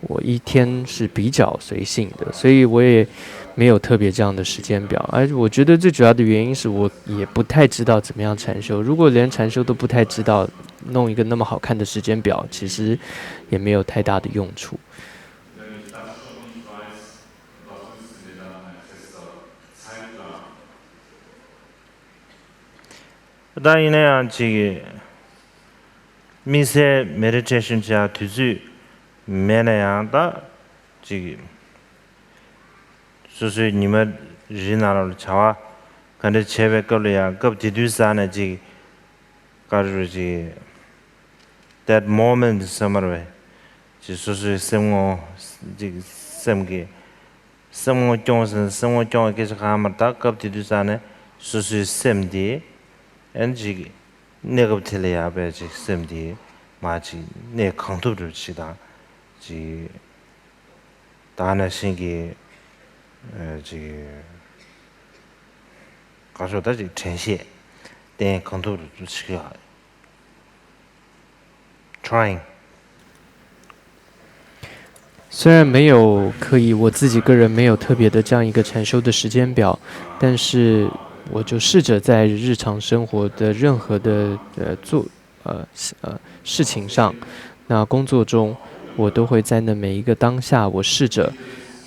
我一天是比较随性的，所以我也没有特别这样的时间表。而我觉得最主要的原因是我也不太知道怎么样禅修。如果连禅修都不太知道，弄一个那么好看的时间表，其实也没有太大的用处。ད་ཡིན་ན་ཡང་ཅིག་དམིགས་བསལ་མེ་ཌི་ཊེ་ཤན་བྱེད་ཡ་དུས་ཚོད་མེད་ན་ཡང་ད་ཅིག་སོ་སོའི་ཉི་མ་རེ་ནང་ལ་བྱ་བ་ག་འདྲ་བྱས་པའི་སྐབས་ལ་ཡང་སྐབས་དེ་དུས་ཙ་ནས་ཅིག་ག་རེ་ཅིག that moment ཟེར་མ་རེད་པས། ཅིག་སོ་སོའི་སེམས་ངོ་ཅིག་སེམས་ཀྱི་སེམས་ངོ་སྐྱོང་ཟིན། སེམས་ངོ་སྐྱོང་བའི་སྐད་ཆ་གང་མར་ད་སྐབས་དེ་དུས་ཙ་ནས་སོ་སོའི་སེམས་དེ་ཨན་ཅིག་གནས་སྐབས་དེ་ལ་ཡག་པའི་ཅིག་སེམས་དེ་མ་ཅིག་གནས་གང་ཐུབ་རུ་ཅིག་དང་ཅིག་ད་ནང་བཞིན་གྱི་ཨ་ཅིག་ག་ཤོག་ད་ཅིག་དྲན་ཤེས་བསྟེན་གང་ཐུབ་རུ་ཅིག་ཡག trying། 虽然没有可以，我自己个人没有特别的这样一个禅修的时间表，但是我就试着在日常生活的任何的呃做呃呃事情上，那工作中，我都会在那每一个当下，我试着，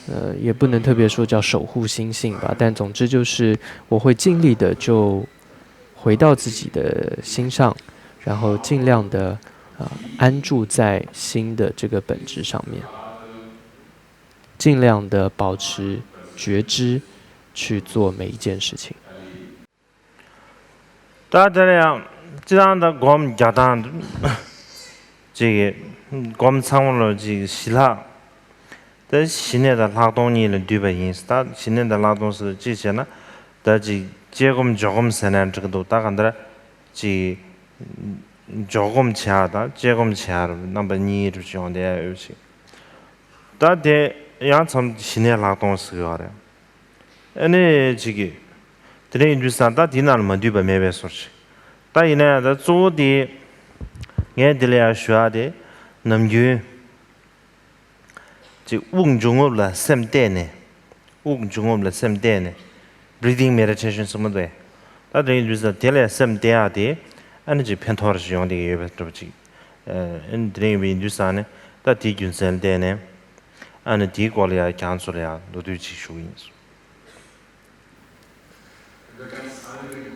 呃，也不能特别说叫守护心性吧，但总之就是我会尽力的就回到自己的心上，然后尽量的啊、安住在心的这个本质上面，尽量的保持觉知去做每一件事情。 ད་དེ་ལ་ཡང་སྤྱི་བཏང་ད་སྒོམ་རྒྱག་སྟངས་ཅིག་སྒོམ་ཚང་མ་ལོ་ཅིག་ཞི་ལྷག་ད་ཞི་གནས་དང་ལྷག་མཐོང་གཉིས་ལ་འདུས་པ་ཡིན། ད་ཞི་གནས་དང་ལྷག་མཐོང་ཟེར་ཅིག་བྱས་ན་ད་ཅིག་དཔྱད་སྒོམ་འཇོག་སྒོམ་ཟེར་ན་འགྲིག་གི་འདུག་ད་གང་ལྟར་ཅིག་འཇོག་སྒོམ་བྱ་དང་དཔྱད་སྒོམ་བྱ་རུ་རྣམ་པ་གཉིས་རུ་ཡོང་བསྡད་ཡོད་ཅིག་ད་དེ་ཡང་མཚམས་ཞི་གནས་ལྷག་མཐོང་ཟེར་གི་ཡོད་རེད། ཨ་ནི་ཅིག་གིས་དེ་འདྲ་ཡིན་དུས་ཙང་ད་དེའི་ནང་ལ་མ་འདུས་པ་མེད་པའི་བཟོ་ཅིག་ད་ཡིན་ན་ཡང་ད་གཙོ་བོ་དེ་ངས་འདི་ལ་ཡང་ཞུ་ཡག་དེ་ནམ་རྒྱུན་ཅིག་དབུགས་འབྱུང་རྔུབ་ལ་སེམས་གཏད་ནས། དབུགས་འབྱུང་རྔུབ་ལ་སེམས་གཏད་ནས་breathing meditation ཟེར་མ་འདུག་ད་དེ་ཡིན་དུས་ཙང་དེ་ལ་སེམས་གཏད་ཡག་དེ་ཨ་ནི་ཅིག་ཕན་ཐོགས་རེ་ཞིག་ཡོང་བསྡད་ཀྱི་ཡོད་པ་འདྲ་པོ་ཅིག་ཨ་ནི་དེ་རིང་ཡིན་པའི་ཡིན་དུས་ཙང་ནས་ད་དེའི་རྒྱུ་མཚན་ལ་བརྟེན་ནས་ཨ་ནི་དེའི་སྐོར་ལ་ཡང་ཁྱེད་ཚོ་ལ་ཡང་མདོར་བསྡུས་ཅིག་ཞུ་གི་ཡིན།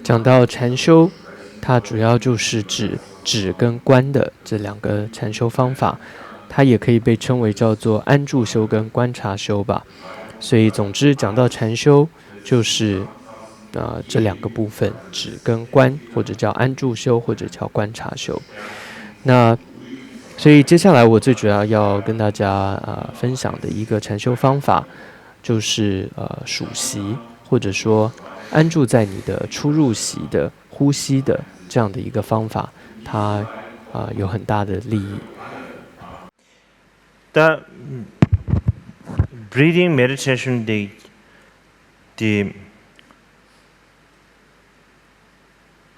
讲到禅修，它主要就是指止跟观的这两个禅修方法，它也可以被称为叫做安住修跟观察修吧。所以，总之讲到禅修，就是呃这两个部分，止跟观，或者叫安住修，或者叫观察修。那所以接下来我最主要要跟大家啊、呃分享的一个禅修方法，就是呃数息，或者说安住在你的出入息的呼吸的这样的一个方法，它啊、呃有很大的利益。 ད་breathing meditation དེ་དེ་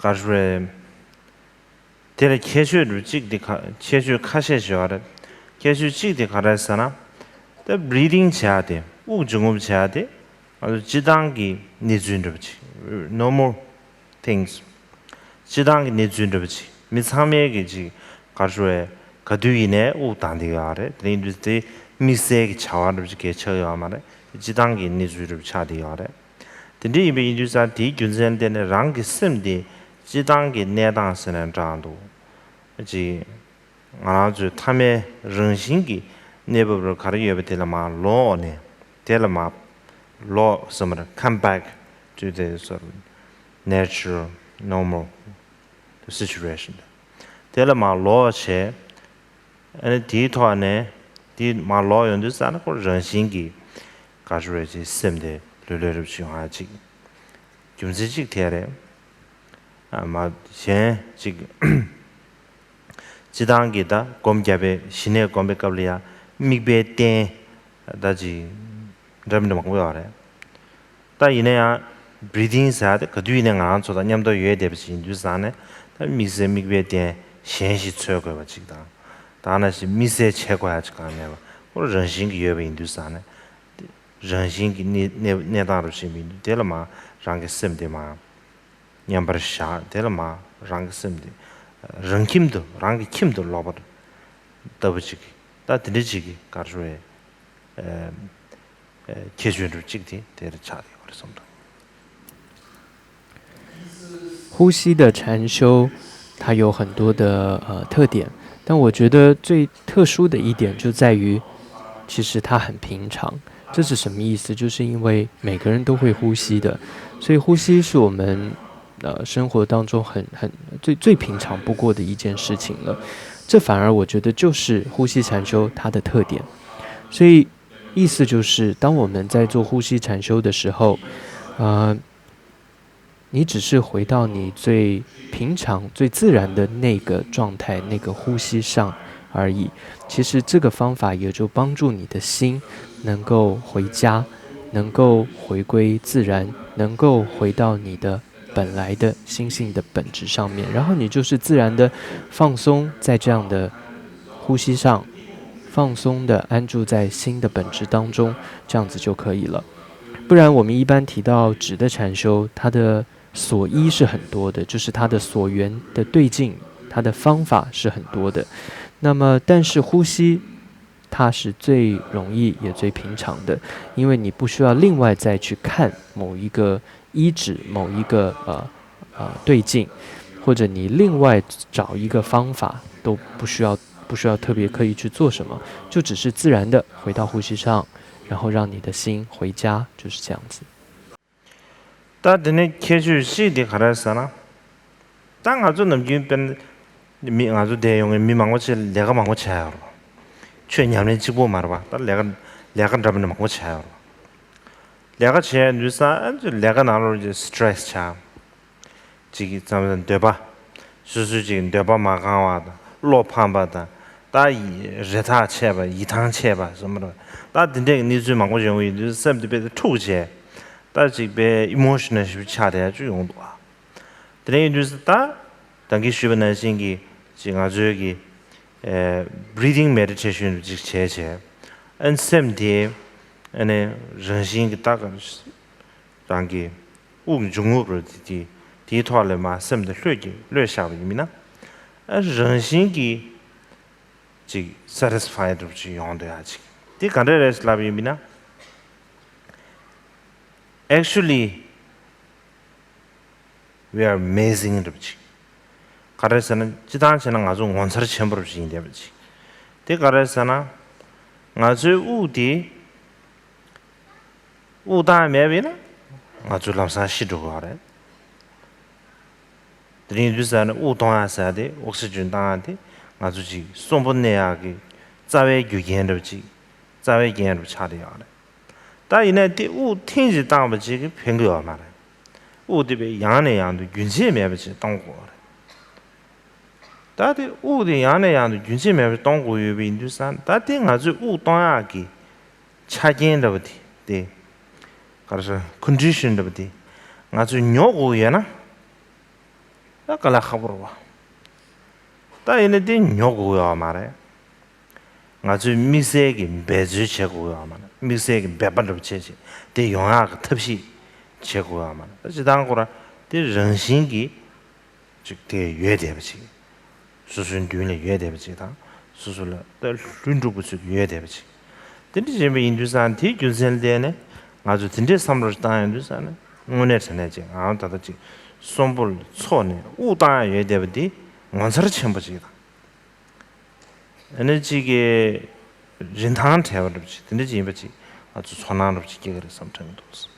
ག་རེ་རེད། དེ་ལ་ཁྱད་ཆོས་རུ་གཅིག་དེ་ཁ་ཁྱད་ཆོས་ཁ་ཤས་ཤིག་ཡོད་རེད། ཁྱད་ཆོས་གཅིག་དེ་ག་རེ་ཟེར་ན། ད་breathing བྱ་དེ་དབུགས་འབྱུང་རྔུབ་བྱ་དེ་ང་ཚོ་སྤྱི་བཏང་གི་གནས་ཚུལ་འདྲ་པོ་ཅིག normal things སྤྱི་བཏང་གི་གནས་ཚུལ་འདྲ་པོ་ཅིག་མི་ཚང་མས་གི་ཅིག་ག་རེ་ཞུ་བས་ག་དུས་ཡིན་ནའི་དབུགས་བཏང་བསྡད་ཡོད་རེད། དེ་ཡིན་དུས་དེ་དམིགས་བསལ་གྱི་བྱ་བ་འདྲ་པོ་ཅིག་གལ་ཆགས་ཡོད་མ་རེད། སྤྱི་བཏང་གི་གནས་ཚུལ་འདྲ་པོ་ཆགས་བསྡད་ཡོད་རེད། དེ་འདྲ་ཡིན་པ་ཡིན་དུས་ཙང་དེའི་རྒྱུ་མཚན་ལ་བརྟེན་ནས་རང་གི་སེམས་དེ་སྤྱི་བཏང་གི་གནས་སྟངས་ཟེར་ན་འདྲ་འདུག་ཅིག་ང་རང་ཚོའི་ཐ་མའི་རང་བཞིན་གྱི་གནས་བབ་རུ་ག་རེ་ཡོད་པ་དེ་ལ་མར་ལོག་ནས་དེ་ལ་མར་ལོག་ཟེར་མ་རེད། come back to the sort of natural normal the situation དེ་ལ་མར་ལོག་བྱས། ཨ་ནི་དེའི་ཐོག་ནས་དེ་མར་ལོག་ཡོང་དུས་ཙ་ན་ཁོ་རང་བཞིན་གྱིས་ག་རེ་ཞུ་བས་ཅིག་སེམས་དེ་ལྷོད་ལྷོད་རུ་ཅིག་ཡོང་ཡ་ཅིག་རྒྱུ་མཚན་གཅིག་དེ་རེད། ཨ་མ་གཞན་གཅིག་སྤྱི་བཏང་གི་ད་སྒོམ་བརྒྱབ་པའི་ཞི་གནས་སྒོམ་པའི་སྐབས་ལ་ཡང་དམིགས་པའི་རྟེན་ད་ཅིག་འདྲ་མི་འདྲ་མང་པོ་ཡོད་རེད། ད་ཡིན་ན་ཡང་breathing ཟེར་ཡ་དེ་ག་དུས་ཡིན་ནའི་ང་རང་ཚོ་དང་མཉམ་དུ་ཡོད་བསྡད་པ་ཞིག་ཡིན་དུས་ཙང་ནས་ད་དམིགས་བསལ་དམིགས་པའི་རྟེན་གཞན་ཞིག་འཚོལ་དགོས་པ་ཅིག་དང་། ད་ནང་བཞིན་དམིགས་བསལ་བྱེད་དགོས་ཡ་ཅིག་གང་མེད་པ་ཁོ་རང་བཞིན་གྱིས་ཡོད་པ་ཡིན་དུས་ཙང་ནས་རང་བཞིན་གྱི་གནས་གནས་གནས་སྟངས་རུ་ཕྱིན་པ་ཡིན་དུས་དེ་ལ་མར་རང་གི་སེམས་དེ་མར་མཉམ་པར་བཞག་དེ་ལ་མར་རང་གི་སེམས་དེ་རང་ཁྱིམ་དུ་རང་གི་ཁྱིམ་དུ་ལོག་པ་ལྟ་བུ་ཅིག་ད་དེ་འདྲ་ཅིག་གི་ག་རེ་ཞུ་བས་ཨ་ཨ་ཁྱད་ཆོས་འདྲ་ཅིག་དེ་དེར་ཆགས་ཡོད་རེད་བསམ་འདུག 呼吸的禅修，它有很多的呃特点，但我觉得最特殊的一点就在于，其实它很平常。这是什么意思？就是因为每个人都会呼吸的，所以呼吸是我们呃生活当中很很最最平常不过的一件事情了。这反而我觉得就是呼吸禅修它的特点。所以意思就是，当我们在做呼吸禅修的时候，呃，你只是回到你最平常、最自然的那个状态、那个呼吸上而已。其实这个方法也就帮助你的心能够回家，能够回归自然，能够回到你的本来的心性的本质上面，然后你就是自然的放松在这样的呼吸上，放松的安住在心的本质当中，这样子就可以了。不然我们一般提到止的禅修，它的所依是很多的，就是它的所缘的对境，它的方法是很多的。那么，但是呼吸它是最容易也最平常的，因为你不需要另外再去看某一个依止、某一个呃呃对境，或者你另外找一个方法都不需要，不需要特别刻意去做什么，就只是自然的回到呼吸上，然后让你的心回家，就是这样子。 ད་དེ་ནས་ཁྱད་ཆོས་གཅིག་དེ་ག་རེ་ཟེར་ན། ད་ང་ཚོ་ནམ་རྒྱུན་དཔེར་ན་མི་ང་ཚོ་བསྡད་ཡོང་མཁན་མི་མང་པོ་ཅིག་ལས་ཀ་མང་པོ་བྱས་ཡོད་རེད། ཆོས་ཉམས་ལེན་གཅིག་པོ་མ་རེད་པ། ད་ལས་ཀ་ལས་ཀ་འདྲ་མིན་མང་པོ་བྱས་ཡོད་རེད། ལས་ཀ་བྱས་ཡོང་དུས་ཙང་ཨ་ནི་ལས་ཀ་ནང་ལོགས་ཀྱི་སི་ཊེ་རེ་སི་ཆགས། ཅིག་གི་ཙམ་ཙམ་འདོད་པ། སོ་སོའི་ཅིག་འདོད་པ་མ་ཁེངས་པ་དང་བློ་ཕམ་པ་དང་། ད་ཡི་རེ་ཐག་ཆད་པ། ཡིད་ཐང་ཆད་པ་བཟོ་མ་རེད། ད་དེ་འདྲའི་གནས་ཚུལ་མང་པོ་ཡོང་གི་ཡོད་དུས་སེམས་དེ་དཔེ་འཁྲུགས་བྱས། ད་ཅིག་དཔེ་ཨི་མོ་ཤི་ནལ་ཞིག་ཆགས་བསྡད་ཡ་ཅིག་ཡོང་འདུག་ཨ། དེ་འདྲ་ཡིན་དུས་ད་ད་གིན་ཞུས་པ་ནང་བཞིན་གྱི་ཅིག་ང་ཚོའི་གི་ཨེ་བྷི་རི་ཐིང་མེ་ཌི་ཊེ་ཤན་ཅིག་བྱས་བྱས། ཨ་ནི་སེམས་དེ་ཨ་ནི་རང་བཞིན་གྱི་ད་ག་རང་གི་དབུགས་འབྱུང་རྔུབ་རུ་དེ་དེ་དེའི་ཐོག་ལ་མར་སེམས་དེ་ལྷོད་ཀྱི་ལྷོད་བཞག་པ་ཡིན་མིན་ན། ཨ་རང་བཞིན་གྱིས་ཅིག་སེ་ཊི་སི་ཕའི་ཌི་རུ་ཅིག་ཡོང་འདོད་ཡ་ཅིག་དེ་ག་འདྲ་རེད་ལབ་ཡིན་མིན་ན། Actually, we are amazing རུ་ཅིག་ག་རེ་ཟེར་ན་སྤྱི་བཏང་བྱས་ན་ང་ཚོ་ངོ་མཚར་ཆེན་པོ་རུ་ཅིག་ཡིན་བསྡད་པ་ཅིག་དེ་ག་རེ་ཟེར་ན། ང་ཚོའི་དབུགས་དེ། དབུགས་བཏང་ཡ་མེད་པ་ཡིན་ན་ང་ཚོ་ལམ་སང་ཤི་འགྲོ་གི་ཡོད་རེད། དེ་རིང་དུས་ས་ནས་དབུགས་གཏོང་ཡ་ཟེར་ཡ་དེ་ཨོག་སི་ཇན་བཏང་ཡ་དེ་ང་ཚོ་ཅིག་གསོན་པོ་གནས་ཡག་གི་རྩ་བའི་རྒྱུ་རྐྱེན་འདྲ་པོ་ཅིག་རྩ་བའི་རྐྱེན་འདྲ་པོ་ཆགས་བསྡད་ཡོད་རེད། ད་ཡིན་ནའི་དེ་དབུགས་ཐེངས་གཅིག་བཏང་བ་ཅིག་གིས་ཕན་གི་ཡོད་མ་རེད། དབུགས་དེ་བས་ཡང་ནས་ཡང་དུ་རྒྱུན་ཆད་མེད་པ་ཅིག་གཏོང་དགོས་རེད། ད་དེ་དབུགས་དེ་ཡང་ནས་ཡང་དུ་རྒྱུན་ཆད་མེད་པར་གཏོང་དགོས་ཡོད་པ་ཡིན་དུས་ཙང་ད་དེ་ང་ཚོས་དབུགས་གཏོང་ཡག་གི་ཆ་རྐྱེན་འདྲ་པོ་དེ་དེ་ག་རེ་ཟེར་ཀོན་ཌི་ཤན་འདྲ་པོ་དེ་ང་ཚོས་ཉོ་དགོས་ཡོད་ན་ད་དཀའ་ལས་ཁག་པོ་རེད་བ། ད་ཡིན་ན་དེ་ཉོ་དགོས་ཡོད་མ་རེད། ང་ཚོས་དམིགས་བསལ་གྱི་འབད་རྩོལ་བྱེད་དགོས་ཡོད་མ་རེད། དམིགས་བསལ་གྱི་འབད་པ་འདྲ་པོ་བྱས་བྱས་དེ་ཡོང་ཡག་གི་ཐབས་ཤེས་བྱེད་དགོས་ཡོད་མ་རེད། ད་སྤྱིར་བཏང་ཁོ་རང་དེ་རང་བཞིན་གྱིས་ཅིག་དེ་ཡོད་བསྡད་པ་ཅིག་སོ་སོའི་མདུན་ལ་ཡོད་བསྡད་པ་ཅིག་དང་། སོ་སོ་ལ་ད་ལྷུན་གྲུབ་པོ་ཚུལ་དུ་ཡོད་བསྡད་པ་ཅིག་དེ་འདྲ་བྱས་པ་ཡིན་དུས་ཙང་དེའི་རྒྱུ་མཚན་ལ་བརྟེན་ནས་ང་ཚོས་དེ་འདྲའི་བསམ་བློ་ཞིག་བཏང་ཡོང་དུས་ཙང་ནས་དངོས་གནས་དྲང་གནས་ཅིག་ང་རང་ད་ལྟ་ཅིག་གསོན་པོ་ལ་འཚོགས་ནས་དབུགས་བཏང་ཡ་ཡོད་བསྡད་པ་འདི་ངོ་མཚར་ཆེན་པོ་ཅིག་དང་། ཨ་ནི་ཅིག་གི་རིན་ཐང་བྲལ་བ་འདྲ་པོ་ཅིག་དེ་འདྲ་ཅིག་ཡིན་པ་ཅིག་ང་ཚོ་ཚོར་སྣང་འདྲ་པོ་ཅིག་སྐྱེ་གི་རེད་བསམ་དྲན་གི་འདུག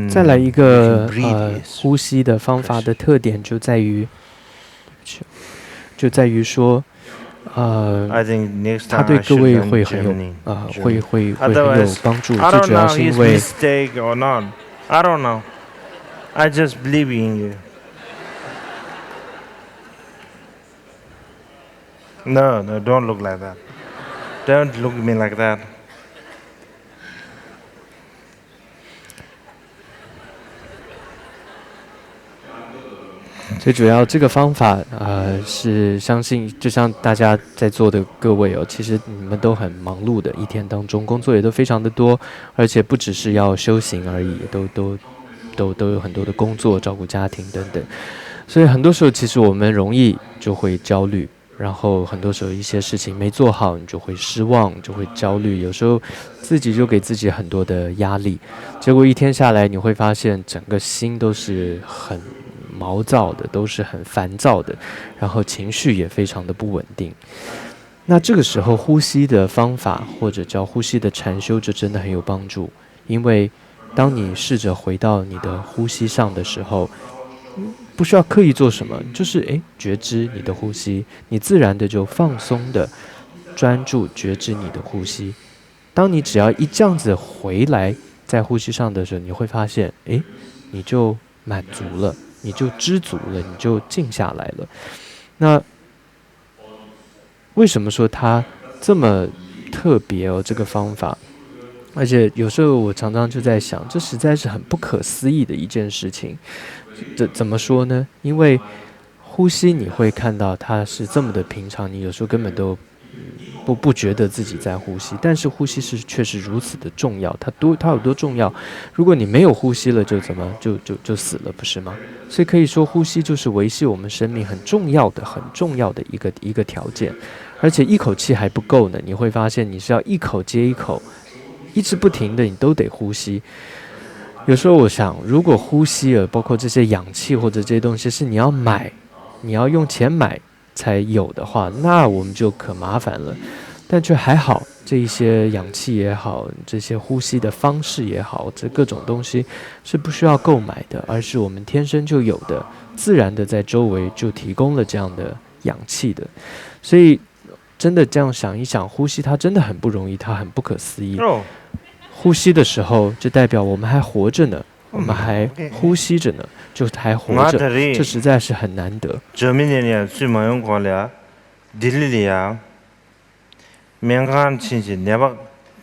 再来一个呃呼吸的方法的特点就在于，就在于说，呃，它对各位会很有呃会会会很有帮助，最主要是因为。I just believe in you. No, no, don't look like that. Don't look at me like that. 最主要这个方法，呃，是相信就像大家在座的各位哦，其实你们都很忙碌的，一天当中工作也都非常的多，而且不只是要修行而已，都都都都有很多的工作，照顾家庭等等，所以很多时候其实我们容易就会焦虑。然后很多时候一些事情没做好，你就会失望，就会焦虑，有时候自己就给自己很多的压力，结果一天下来，你会发现整个心都是很毛躁的，都是很烦躁的，然后情绪也非常的不稳定。那这个时候，呼吸的方法或者叫呼吸的禅修，就真的很有帮助。因为当你试着回到你的呼吸上的时候，不需要刻意做什么，就是诶，觉知你的呼吸，你自然的就放松的专注觉知你的呼吸。当你只要一这样子回来在呼吸上的时候，你会发现，诶，你就满足了，你就知足了，你就静下来了。那为什么说它这么特别哦？这个方法，而且有时候我常常就在想，这实在是很不可思议的一件事情。这怎么说呢？因为呼吸你会看到它是这么的平常，你有时候根本都不不觉得自己在呼吸，但是呼吸是却是如此的重要。它多它有多重要？如果你没有呼吸了，就怎么就就就死了，不是吗？所以可以说，呼吸就是维系我们生命很重要的、很重要的一个一个条件。而且一口气还不够呢，你会发现你是要一口接一口，一直不停的，你都得呼吸。有时候我想，如果呼吸啊，包括这些氧气或者这些东西是你要买，你要用钱买才有的话，那我们就可麻烦了。但却还好，这一些氧气也好，这些呼吸的方式也好，这各种东西是不需要购买的，而是我们天生就有的，自然的在周围就提供了这样的氧气的。所以真的这样想一想，呼吸它真的很不容易，它很不可思议。 ཨོ། 呼吸的时候，就代表我们还活着呢，我们还 OK 呼吸着呢，就还活着，我的嘞这实在是很难得。 ཇར་མ་ནི་ནས་ཚུར་མ་ཡོང་གོང་ལ་ལྡི་ལི་ལ་ཡ་སྨན་ཁང་ཕྱིན་བྱས་ནད་པ་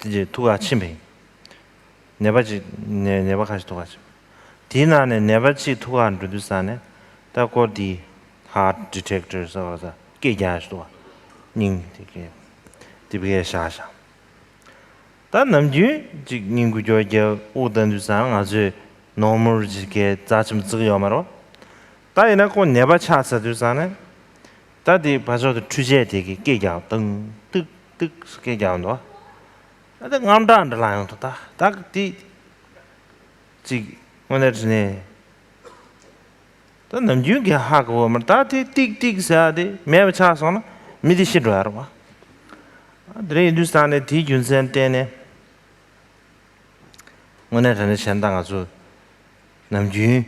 དེ་ཚོ་ཐུག་ག་ཕྱིན་པ་ཡིན། ནད་པ་ཅིག་ནད་ནད་པ་ཁ་ཤས་ཐུག་ག་ཕྱིན། དེའི་ནང་ནས་ནད་པ་གཅིག་ཐུག་ག་འགྲོ་དུས་ཙ་ནས་ད་ཁོ་དེ་heart detector ཟེར་བ་ཟེར་སྐད་རྒྱག་ཞིག་འདུག་ག་སྙིང་དེ་གས་དེ་བས་བཞག་བཞག་ད་ནམ་རྒྱུན་ཅིག་སྙིང་འགུལ་སྐྱོར་རྒྱག་དབུགས་གཏོང་དུས་ཙང་ང་ཚོས་ནོར་མལ་ཅིག་གི་རྩ་ཆེན་བརྩི་གི་ཡོད་མ་རེད་བ། ད་ཡིན་ན་ཁོ་ནད་པ་ཆགས་ཚར་དུས་ཙང་ནས་ད་དེ་ཕར་ཕྱོགས་དེ་འཕྲུལ་ཆས་དེ་གི་སྐད་རྒྱག་ཏང་ཏིག་ཏིག་སྐད་རྒྱག་འདུག་ད་དེ་དངངས་སྐྲག་འདྲ་ལངས་ཡོང་འདུག་ད་ད་དེ་ཅིག་དངོས་གནས་དྲང་གནས། ད་ནམ་རྒྱུན་གྱི་ཧ་གོ་བ་མ་རེད། ད་དེ་ཏིག་ཏིག་ཟེར་ཡ་དེ་མེད་པ་ཆགས་སོང་ན་མི་དེ་ཤི་འགྲོ་ཡ་རེད་བ། དེ་རིང་ཡིན་དུས་ཙང་ནས་དེའི་རྒྱུ་མཚན་བརྟེན་ནས་དངོས་གནས་དྲང་གནས་བྱས་ན་ད་ང་ཚོ་ནམ་རྒྱུན་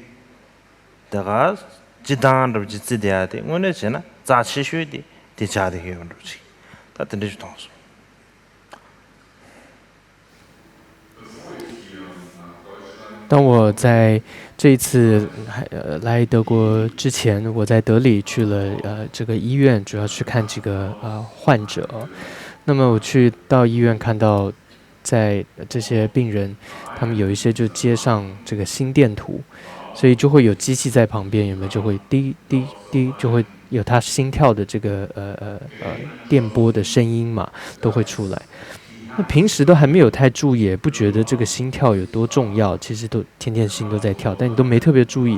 དེ་ག་སྤྱི་བཏང་འདྲ་པོ་ཅིག་བརྩི་བསྡད་ཡ་དེ་དངོས་གནས་བྱས་ན་རྩ་ཆེ་ཤོས་དེ་དེ་ཆགས་བསྡད་ཡོད་པ་འདྲ་པོ་ཅིག་ད་དེ་འདྲ་ཞིག་མཐོང་སོང་། 当我在这一次还呃来德国之前，我在德里去了呃这个医院，主要去看几个呃患者。那么我去到医院看到，在这些病人，他们有一些就接上这个心电图，所以就会有机器在旁边，有没有？就会滴滴滴，就会有他心跳的这个呃呃呃电波的声音嘛，都会出来。那平时都还没有太注意，也不觉得这个心跳有多重要，其实都天天心都在跳，但你都没特别注意。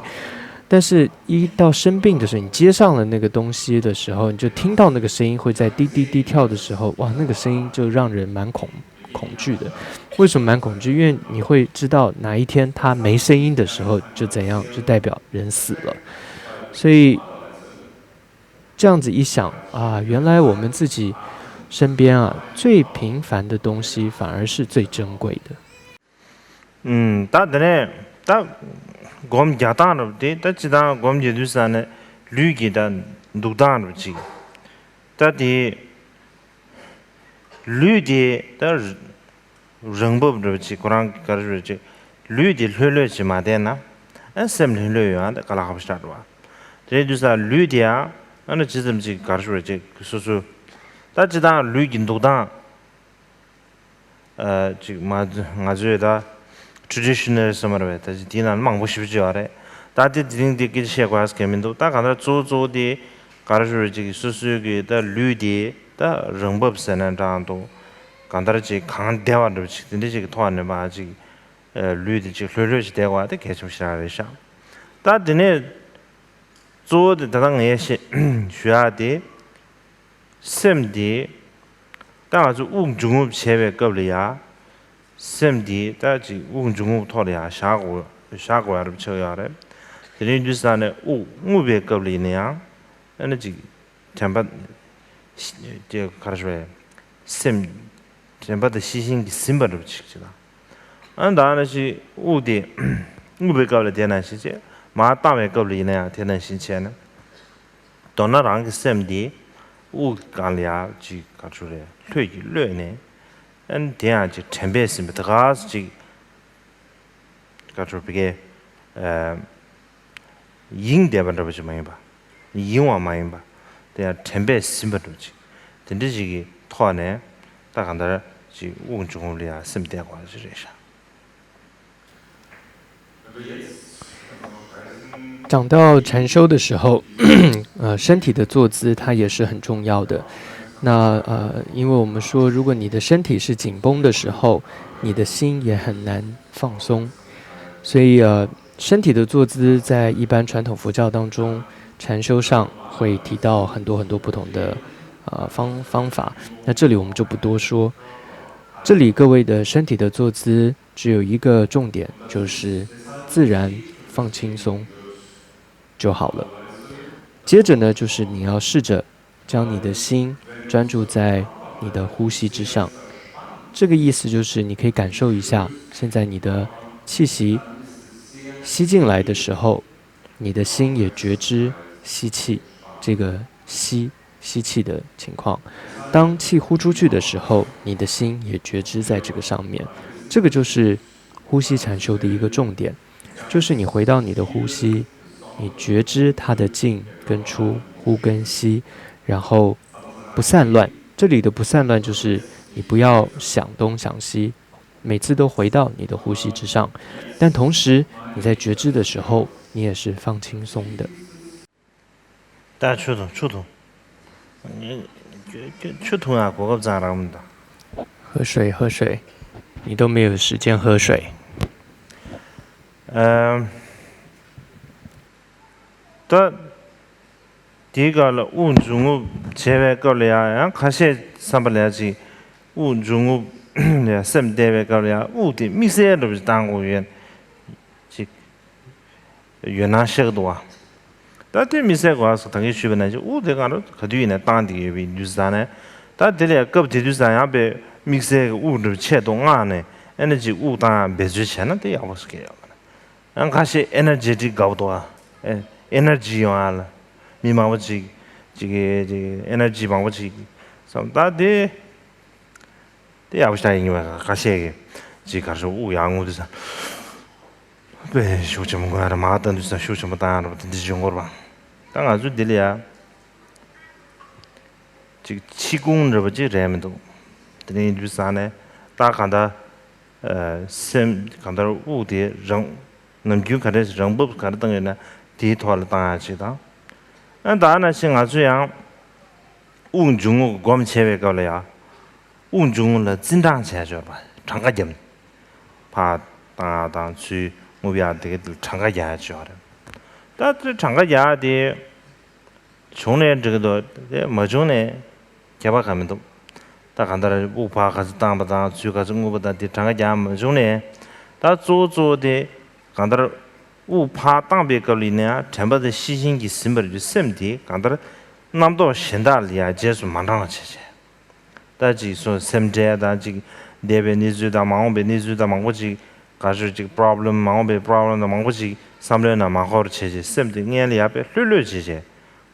但是，一到生病的时候，你接上了那个东西的时候，你就听到那个声音会在滴滴滴跳的时候，哇，那个声音就让人蛮恐恐惧的。为什么蛮恐惧？因为你会知道哪一天它没声音的时候，就怎样，就代表人死了。所以这样子一想啊，原来我们自己身边啊最平凡的东西反而是最珍贵的。 ཨུམ། ད་དེ་ནས་ད་སྒོམ་རྒྱག་སྟངས་རབ་དེ་ད་སྤྱི་བཏང་སྒོམ་རྒྱག་དུས་ཙ་ནས་ལུས་ཀྱི་ད་འདུག་སྟངས་རབ་ཅིག་ད་དེ་ལུས་དེ་ད་རང་བབས་རབ་ཅིག་ཁོ་རང་གི་ག་རེ་རབ་ཅིག་ལུས་དེ་ལྷོད་ལྷོད་ཅིག་མ་བསྡད་ན་ཨ་སེམས་ལྷོད་ལྷོད་ཡོང་ཨ་ད་དཀའ་ལས་ཁག་པོ་ཞིག་རེད་བ། དེ་དུས་ཙ་ལུས་དེ་ཡང་ཨ་ན་ཇི་ཙམ་ཅིག་ག་རེ་རབ་ཅིག་སོ་སོ་ད་སྤྱི་བཏང་ལུས་ཀྱི་འདུག་སྟངས། ཨ་ཅིག་མ་ང་ཚོས་ད་traditional་ཟེར་མ་རེད་པས། ད་ཅིག་དེའི་ནང་མང་པོ་ཞེ་པོ་ཅིག་ཡོད་རེད། ད་དེ་དེ་རིང་དེ་སྐད་ཆ་བཤད་དགོས་ཡ་གང་མི་འདུག་ད་གང་ལྟར་གཙོ་བོ་གཙོ་བོ་དེ་ག་རེ་ཞུ་རེད། ཅིག་སོ་སོའི་གི་ད་ལུས་དེ་ད་རང་བབས་ཟེར་ན་འདྲ་འདུག་གང་ལྟར་ཅིག་གང་བདེ་བ་འདྲ་ཅིག་དེ་འདྲ་ཅིག་གི་ཐོག་ནས་མ་ཅིག་ལུས་དེ་ཅིག་ལྷོད་ལྷོད་ཅིག་བསྡད་དགོས་ཡ་དེ་གལ་ཆེན་པོ་ཞེ་དྲག་རེད་ཤག་ད་དེ་ནས་གཙོ་བོ་དེ་ད་ལྟ་ངས་བཤད་ཞུ་ཡ་དེ། སེམས་དེ་ད་ང་ཚོ་དབུགས་འབྱུང་རྔུབ་བྱས་པའི་སྐབས་ལ་ཡ། སེམས་དེ་ད་ཅིག་དབུགས་འབྱུང་རྔུབ་ཐོག་ལ་ཡ་བཞག་དགོས་བཞག་དགོས་ཡ་རབས་ཆགས་ཡོད་རེད། དེ་རིང་དུས་ས་ནས་དབུགས་རྔུབ་པའི་སྐབས་ལ་ཡིན་ན་ཡང་ཨ་ནི་ཅིག་དྲན་པ་ཅིག་ག་རེ་ཞུ་བས་སེམས་དྲན་པ་དང་ཤེས་བཞིན་གྱིས་ཟིན་པ་འདྲ་པོ་ཅིག་ཅིག་དང་། ཨ་ནི་ད་ནང་བཞིན་དབུགས་དེ་རྔུབ་པའི་སྐབས་ལ་དེ་ནང་བཞིན་བྱས་མར་བཏང་བའི་སྐབས་ལ་ཡིན་ན་ཡང་དེ་ནང་བཞིན་བྱས་ནས། མདོར་ན་རང་གི་སེམས་འདི་དབུགས་སྒང་ལ་ཡ་ཅིག་ག་ཚོད་རེད་ལྷོད་ཀྱིས་གློད་ནས། ཨ་ནི་དེ་ཡང་ཅིག་དྲན་པས་ཟིན་པ་དེ་ག་ཅིག་ག་ཚོད་བི་གའི་ཡེངས་བསྡད་པ་འདྲ་པོ་ཅིག་མ་ཡིན་པ། ཡེངས་བ་མ་ཡིན་པ། དེ་ཡང་དྲན་པས་ཟིན་པ་འདྲ་པོ་ཅིག་དེ་འདྲ་ཅིག་གི་ཐོག་ནས་ད་གང་ལྟར་ཅིག་དབུགས་འབྱུང་རྔུབ་ལ་ཡ་སེམས་གཏད་དགོས་པ་ཅིག་རེད་ཤག 讲到禅修的时候，呃，身体的坐姿它也是很重要的。那呃，因为我们说，如果你的身体是紧绷的时候，你的心也很难放松。所以呃，身体的坐姿在一般传统佛教当中，禅修上会提到很多很多不同的呃方方法。那这里我们就不多说。这里各位的身体的坐姿只有一个重点，就是自然放轻松就好了。接着呢，就是你要试着将你的心专注在你的呼吸之上。这个意思就是你可以感受一下，现在你的气息吸进来的时候，你的心也觉知吸气这个吸吸气的情况。当气呼出去的时候，你的心也觉知在这个上面。这个就是呼吸禅修的一个重点，就是你回到你的呼吸，你觉知它的进跟出，呼跟吸，然后不散乱。这里的不散乱就是你不要想东想西，每次都回到你的呼吸之上，但同时你在觉知的时候，你也是放轻松的。 ད་ཆུ་འཐུང་ཆུ་འཐུང་། ཆུ་འཐུང་ཡ་གོ་སྐབས་ཙང་རག་མི་འདུག 喝水，喝水，你都没有时间喝水。 ཨམ། ད། དེའི་སྐབས་ལ་དབུགས་འབྱུང་རྔུབ་བྱས་པའི་སྐབས་ལ་ཡང་ཡང་ཁ་ཤས་བསམ་པ་ལ་ཡང་ཅིག་དབུགས་འབྱུང་རྔུབ་ལ་སེམས་གཏད་པའི་སྐབས་ལ་ཡང་དབུགས་དེ་དམིགས་བསལ་འདྲ་པོ་ཅིག་བཏང་དགོས་ཡོད་ཅིག་ཡོད་སྣང་ཤར་གི་འདུག་བ། ད་དེ་དམིགས་བསལ་གོ་ཨ་སོགས་ད་གིན་ཞུས་པ་ནང་བཞིན་དབུགས་དེ་གང་རུང་ག་དུས་ཡིན་ནའི་བཏང་བསྡད་ཀྱི་ཡོད་པའི་དུས་ཙང་ནས། ད་དེ་ལ་ཡང་སྐབས་དེ་དུས་ཙང་ཡང་དཔེ་དམིགས་བསལ་གྱི་དབུགས་འདྲ་པོ་ཆེད་དུ་མངགས་ནས་ཨེ་ནི་ཅིག་དབུགས་བཏང་ཡང་འབད་རྩོལ་བྱས་ན་དེ་ཡག་པོ་ཞིག་ཡོད་མ་རེད། ཡང་ཁ་ཤས་ཨེ་ནར་ཇེ་ཊིག་དགའ་པོ་འདུག་ཨ། ཨེ་ཨེ་ནར་ཇི་ཡོང་ཨ་ལ། མི་མང་པོ་ཅིག་ཅིག་གིས་ཅིག་ཨེ་ནར་ཇི་མང་པོ་ཅིག་བསམ་ད་དེ། དེ་ཡག་པོ་ཞིག་ཡིན་པ་ཁ་ཤས་ཀྱིས་ཅིག་གར་ཤོག་དབུགས་ཡར་རྔུབ་དུས་ཙང་། དཔེ་ཤུགས་ཆེན་པོ་དགོས་ཡ་རེད་མར་བཏང་དུས་ཙང་ཤུགས་ཆེན་པོ་བཏང་ཡ་རེད་པ་དེ་འདྲ་ཅིག་ཡོང་གི་རེད་པ། ད་ང་ཚོ་འདི་ལ་ཡ། ཅིག་ཕྱི་ཁུངས་འདྲ་པོ་ཅིག་རེད་མི་འདུག་དེ་ནས་ཡིན་དུས་ཙང་ནས་ད་གང་ལྟར། སེམས་གང་ལྟར་དབུགས་དེ་རང་ནམ་རྒྱུན་ག་རེ་རང་འབབ་ག་རེ་བཏང་ཡོད་ན་དེའི་ཐོག་ལ་བཏང་ཡ་ཅིག་དང་། ཨ་ད་ནང་བཞིན་ང་ཚོ་ཡང་དབུགས་འབྱུང་རྔུབ་སྒོམ་བྱེད་པའི་སྐབས་ལ་ཡང་དབུགས་འབྱུང་རྔུབ་ལ་བརྩི་འདང་བྱས་ཆོག་པ་གྲངས་ཀ་བརྒྱབ་ནས་ཕར་བཏང་ཡ་དང་ཚུར་རྔུབ་ཡ་དེ་ག་དེ་གྲངས་ཀ་རྒྱག་ཡ་ཆོག་རེད། ད་དེ་གྲངས་ཀ་རྒྱག་ཡ་དེ། བྱུང་ནས་འགྲིག་གི་འདུག་དེ་མ་བྱུང་ནས་ཁྱད་པར་གང་མི་འདུག་ད་གང་ལྟར་དབུགས་ཕར་ག་ཚོད་བཏང་པ་དང་ཚུར་ག་ཚོད་རྔུབ་པ་དང་དེ་གྲངས་ཀ་རྒྱག་མ་བྱུང་ནས། ད་གཙོ་བོ་གཙོ་བོ་དེ་གང་ལྟར་དབུགས་ཕར་བཏང་པའི་སྐབས་ལ་ཡིན་ན་ཡང་དྲན་པ་དེ་ཤེས་བཞིན་གྱིས་ཟིན་པར་གྱུར་སེམས་དེ་གང་ལྟར་རྣམ་རྟོག་གཞན་དག་ལ་ཡང་རྗེས་སུ་མ་འབྲང་བ་བྱས་བྱས། ད་ཅིག་སོ་སེམས་ཁྲལ་དང་ཅིག་འདས་པའི་གནས་ཚུལ་དང་མ་འོངས་པའི་གནས་ཚུལ་དང་མང་པོ་ཅིག་ག་ཚོད་ཅིག་པོ་རོབ་ལེམ་མ་འོངས་པའི་པོ་རོབ་ལེམ་དང་མང་པོ་ཅིག་བསམ་བློའི་ནང་མ་འཁོར་བྱས་བྱས་སེམས་དེ་སྔན་ལ་ཡར་དཔེ་ལྷོད་ལྷོད་བྱས་བྱས་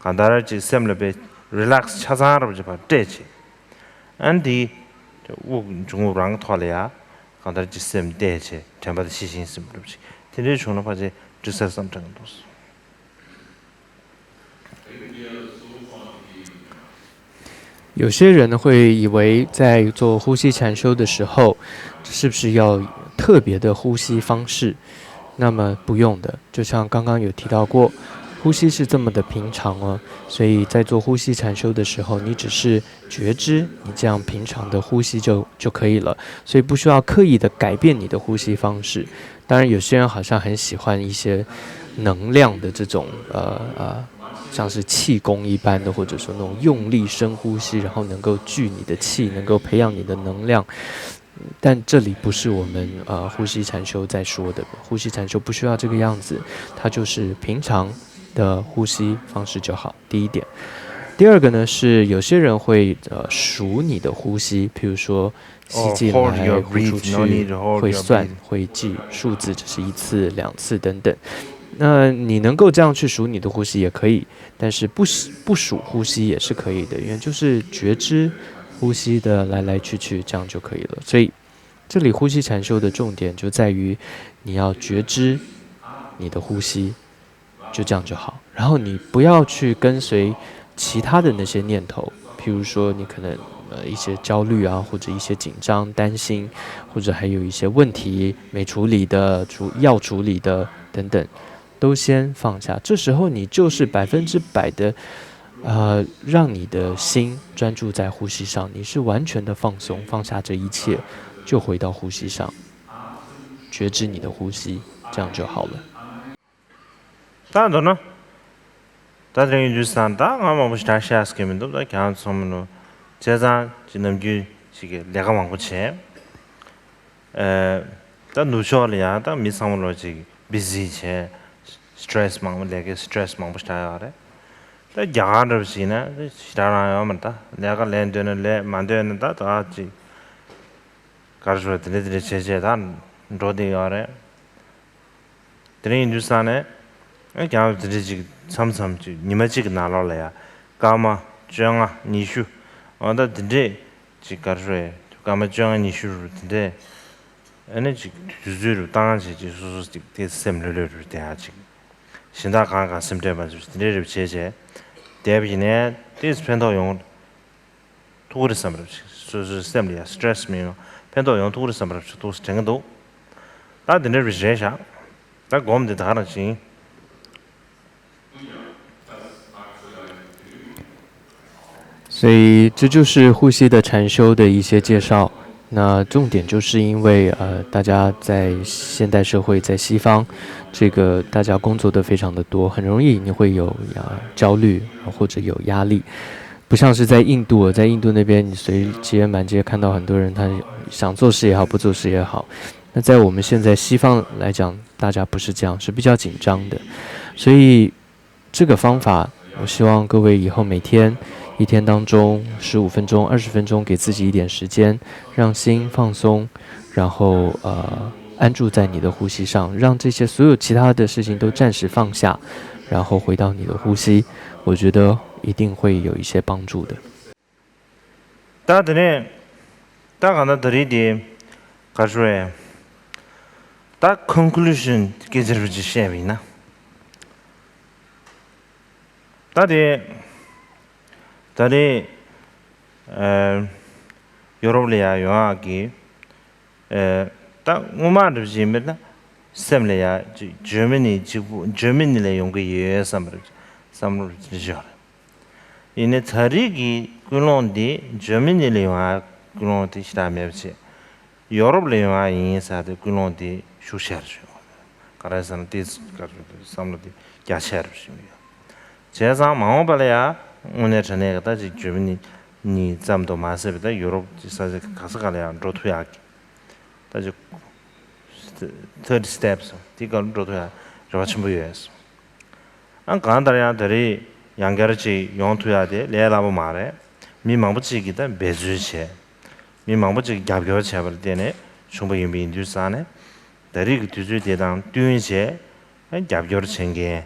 གང་ལྟར་ཅིག་སེམས་ལ་དཔེ་རི་ལེག་སི་ཆ་ཚང་རབ་ཅིག་ཕར་སྤྲད་བྱས། ཨ་ནི་དེ་དབུགས་འབྱུང་རྔུབ་རང་གི་ཐོག་ལ་ཡ་གང་ལྟར་ཅིག་སེམས་གཏད་བྱས་དྲན་པ་དེ་ཤེས་བཞིན་ཟིན་པ་རབ་ཅིག་དེ་འདྲའི་བྱུང་ན་ཕལ་ཆེར་འགྲིག་ས་བསམ་དྲན་གྱི་འདུག有些人会以为在做呼吸禅修的时候，是不是要特别的呼吸方式？那么不用的，就像刚刚有提到过，呼吸是这么的平常哦，所以在做呼吸禅修的时候，你只是觉知你这样平常的呼吸就就可以了，所以不需要刻意的改变你的呼吸方式。当然，有些人好像很喜欢一些能量的这种呃呃像是气功一般的，或者说那种用力深呼吸，然后能够聚你的气，能够培养你的能量。但这里不是我们呃呼吸禅修在说的，呼吸禅修不需要这个样子，它就是平常的呼吸方式就好。第一点，第二个呢是有些人会呃数你的呼吸，譬如说吸进来呼出去，会算会记数字，这是一次两次等等。那你能够这样去数你的呼吸也可以，但是不数不数呼吸也是可以的，因为就是觉知呼吸的来来去去，这样就可以了。所以这里呼吸禅修的重点就在于你要觉知你的呼吸，就这样就好。然后你不要去跟随其他的那些念头，譬如说你可能呃一些焦虑啊，或者一些紧张、担心，或者还有一些问题没处理的、处要处理的等等，都先放下。这时候你就是百分之百的，呃，让你的心专注在呼吸上，你是完全的放松，放下这一切，就回到呼吸上，觉知你的呼吸，这样就好了。ད་འདོད་ན། ད་དེ་རིང་ཡིན་དུས་ཙང་ད་ང་མང་པོ་ཞིག་ད་བཤད་སྐད་མི་འདུག་ད་ཁྱང་ཚོམ་མི་འདུག་བྱས་ཙང་ཅི་ནམ་རྒྱུན་ཞིག་གི་ལས་ཀ་མང་པོ་བྱས། ཨེ། ད་ནུབ་ཕྱོགས་ལ་ཡང་ད་མི་ཚང་མ་ལོ་ཅིག་བི་ཟི་བྱས། སི་ཊེ་རེ་སི་མང་པོ་ལས་ཀའི་སི་ཊེ་རེ་སི་མང་པོ་ཞིག་ད་ཡོད་རེད། ད་རྒྱ་གར་འདྲ་བ་ཞིག་ན་ཞིག་ད་རང་ཡོད་མ་རེད། ད་ལས་ཀ་ལས་འདོད་ན་ལས་མ་འདོད་ན་ད་ད་ཅིག་ག་རེ་ཞུ་དེ་འདྲ་དེ་འདྲ་བྱས་བྱས་ད་འགྲོ་བསྡད་ཡོད་རེད། དེ་རིང་ཡིན་དུས་ཙང་ནས་ཨ་ཀྱང་དེ་འདྲ་ཅིག་མཚམས་མཚམས་ཅིག་ཉི་མ་གཅིག་གི་ནང་ལོགས་ལ་ཡ་སྐར་མ་བཅོ་ལྔ་ཉི་ཤུ་འོ་ད་དེ་འདྲས་ཅིག་ག་རེ་ཞུ་སྐར་མ་བཅོ་ལྔ་ཉི་ཤུ་རུ་དེ་འདྲས་ཨ་ནི་ཅིག་དུས་ཚོད་རུ་བཏང་བྱས་ཅིག་སོ་སོ་ཅིག་དེ་སེམས་ལྷོད་ལྷོད་རུ་བསྡད་ཡ་ཅིག་གཞན་དག་གང་གང་སེམས་ཁྲལ་མ་བྱེད་དེ་འདྲས་རུ་བྱས་བྱས་བསྡད་པ་ཡིན་ནའི་དེས་ཕན་ཐོགས་ཡོང་། ཐུགས་རེ་བསམ་རབ་ཞིག་སོ་སོའི་སེམས་ལ་ཡང་སི་ཊེ་རེ་སི་མི་ཡོང་ཕན་ཐོགས་ཡོང་ཐུགས་རེ་བསམ་རབ་ཞིག་ཐུགས་སུ་དྲན་གྱི་འདུག་ད་དེ་འདྲ་རེད་བཞེས་བཞག་ད་སྒོམ་འདི་ད་ག་རང་བྱིན། 所以这就是呼吸的禅修的一些介绍。那重点就是因为呃，大家在现代社会，在西方，这个大家工作的非常的多，很容易你会有啊焦虑或者有压力。不像是在印度，在印度那边，你随街满街看到很多人，他想做事也好，不做事也好。那在我们现在西方来讲，大家不是这样，是比较紧张的。所以这个方法，我希望各位以后每天一天当中十五分钟、二十分钟，给自己一点时间，让心放松，然后呃安住在你的呼吸上，让这些所有其他的事情都暂时放下，然后回到你的呼吸。我觉得一定会有一些帮助的。 ད་དེ་ནས་ད་གང་ལྟར་ད་རེས་དེ་ག་རེ་ཞུ་རེད། ད་ཁོན་ཁུ་ལུ་ཤན་སྐད་ཆ་རུ་ཅིག་བཤད་པ་ཡིན་ན། ད་དེ་ད་རེས་ཨ་ཡོ་རོབ་ལ་ཡ་ཡོང་ཡག་གི་ཨ་ད་སྔོན་མ་འདྲ་བཞིན་མེད་ན་སེམས་ལ་ཡ་ཅིག་ཇར་མ་ནི་གཅིག་པུ་ཇར་མ་ནི་ལ་ཡོང་གི་ཡོད་བསམ་པ་བསམ་བློ་ཅིག་བཞག་རེད། ཡིན་ནའི་ད་རེས་ཀྱི་ཀུན་སློང་འདི་ཇར་མ་ནི་ལ་ཡོང་ཡག་ཀུན་སློང་དེ་ཞེ་དྲག་མེད་པ་བྱས། ཡོ་རོབ་ལ་ཡོང་ཡག་ཡིན་ཟེར་ཏེ་ཀུན་སློང་དེ་ཤུགས་ཆེ་རུ་ཕྱིན་ཡོད་རེད། ག་རེ་ཟེར་ན་དེ་ག་རེ་བསམ་བློ་དེ་རྒྱ་ཆེ་རུ་ཕྱིན་ཡོད། བྱས་ཙང་མ་འོངས་པ་ལ་ཡང་དངོས་གནས་དྲང་གནས་ཀྱི་ད་ཅིག་ཇར་མ་ནི་ནི་ཙམ་དུ་མ་ཟད་པའི་ད་ཡོ་རོབ་ཀྱི་ས་ཆ་ག་ས་ག་ལ་ཡང་འགྲོ་ཐུབ་ཡག་གི་ད་ཅིག་third steps་དེ་ག་ལ་འགྲོ་ཐུབ་ཡག་རེ་བ་ཆེན་པོ་ཡོད། ཨ་གང་ལྟར་ཡང་ད་རེས་ཡང་བསྐྱར་ཅིག་ཡོང་ཐུབ་ཡག་དེ་ལས་སླ་པོ་མ་རེད། མི་མང་པོ་ཅིག་གིས་ད་འབད་རྩོལ་བྱས། མི་མང་པོ་ཅིག་གིས་རྒྱབ་སྐྱོར་བྱས་པ་ལ་བརྟེན་ནས་བྱུང་བ་ཡིན་པ་ཡིན་དུས་ཙང་ནས། ད་རེས་ཀྱི་དུས་ཚོད་དེ་དང་བསྟུན་བྱས་རྒྱབ་སྐྱོར་བྱེད་མཁན།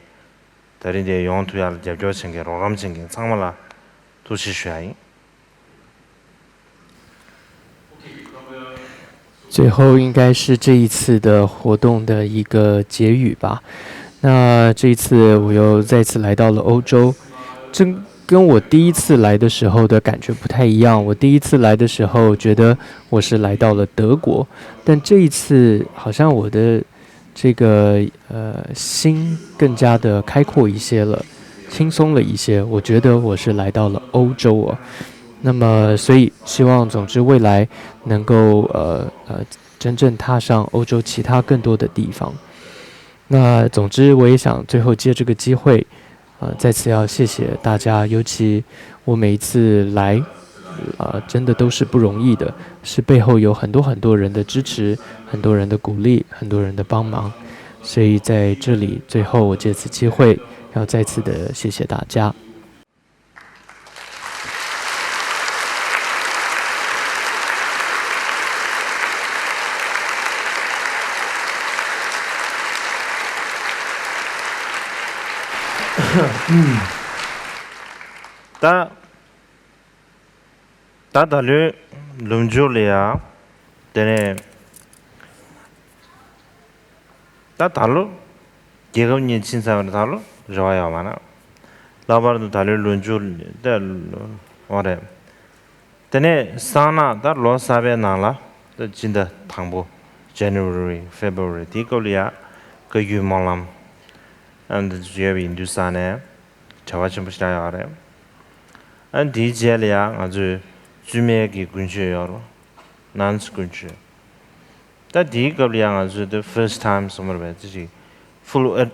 ད་རེས་འདིར་ཡོང་ཐུབ་ཡག་ལ་རྒྱབ་སྐྱོར་བྱེད་མཁན་རོགས་རམ་བྱེད་མཁན་ཚང་མ་ལ་ཐུགས་རྗེ་ཆེ་ཞུ་ཡག་ཡིན། 最后应该是这一次的活动的一个结语吧。那这一次我又再次来到了欧洲，这跟我第一次来的时候的感觉不太一样。我第一次来的时候觉得我是来到了德国，但这一次好像我的这个呃心更加的开阔一些了，轻松了一些。我觉得我是来到了欧洲哦。那么，所以希望，总之未来能够呃呃真正踏上欧洲其他更多的地方。那总之，我也想最后借这个机会，呃，再次要谢谢大家，尤其我每一次来，呃，真的都是不容易的，是背后有很多很多人的支持，很多人的鼓励，很多人的帮忙。所以在这里，最后我借此机会要再次的谢谢大家。ད་ད་ད་ལོའི་ལོ་མཇུག་ལ་ཡ། དེ་ནས་ད་ད་ལོ་རྒྱལ་ཁབ་གཉིས་ཕྱིན་ཚར་བ་ནས་ད་ལོ་རེ་བ་ཡོད་མ་རེད། ལྷག་པར་དུ་ད་ལོའི་ལོ་མཇུག་ད་འོ་རེད། དེ་ནས་སང་ན་ད་ལོ་གསར་པའི་ནང་ལ་ད་སྤྱི་ཟླ་དང་པོ་January February དེའི་སྐབས་ལ་ཡ་བཀའ་བརྒྱུད་སྨོན་ལམ་ཨ་འདི་ཡོད་པ་ཡིན་དུས་ཙང་ནས་བྱ་བ་ཆེན་པོ་ཞིག་ཡོད་རེད། ཨ་འདིའི་རྗེས་ལ་ཡ་ང་ཚོའི་བཙུན་མའི་གི་དགུན་ཆོས་ཡོད་རེད། Nuns དགུན་ཆོས། ད་དེའི་སྐབས་ལ་ཡང་ང་ཚོས་the first time གསུངས་པ་རེད་པས། ཅི་ཞིག་full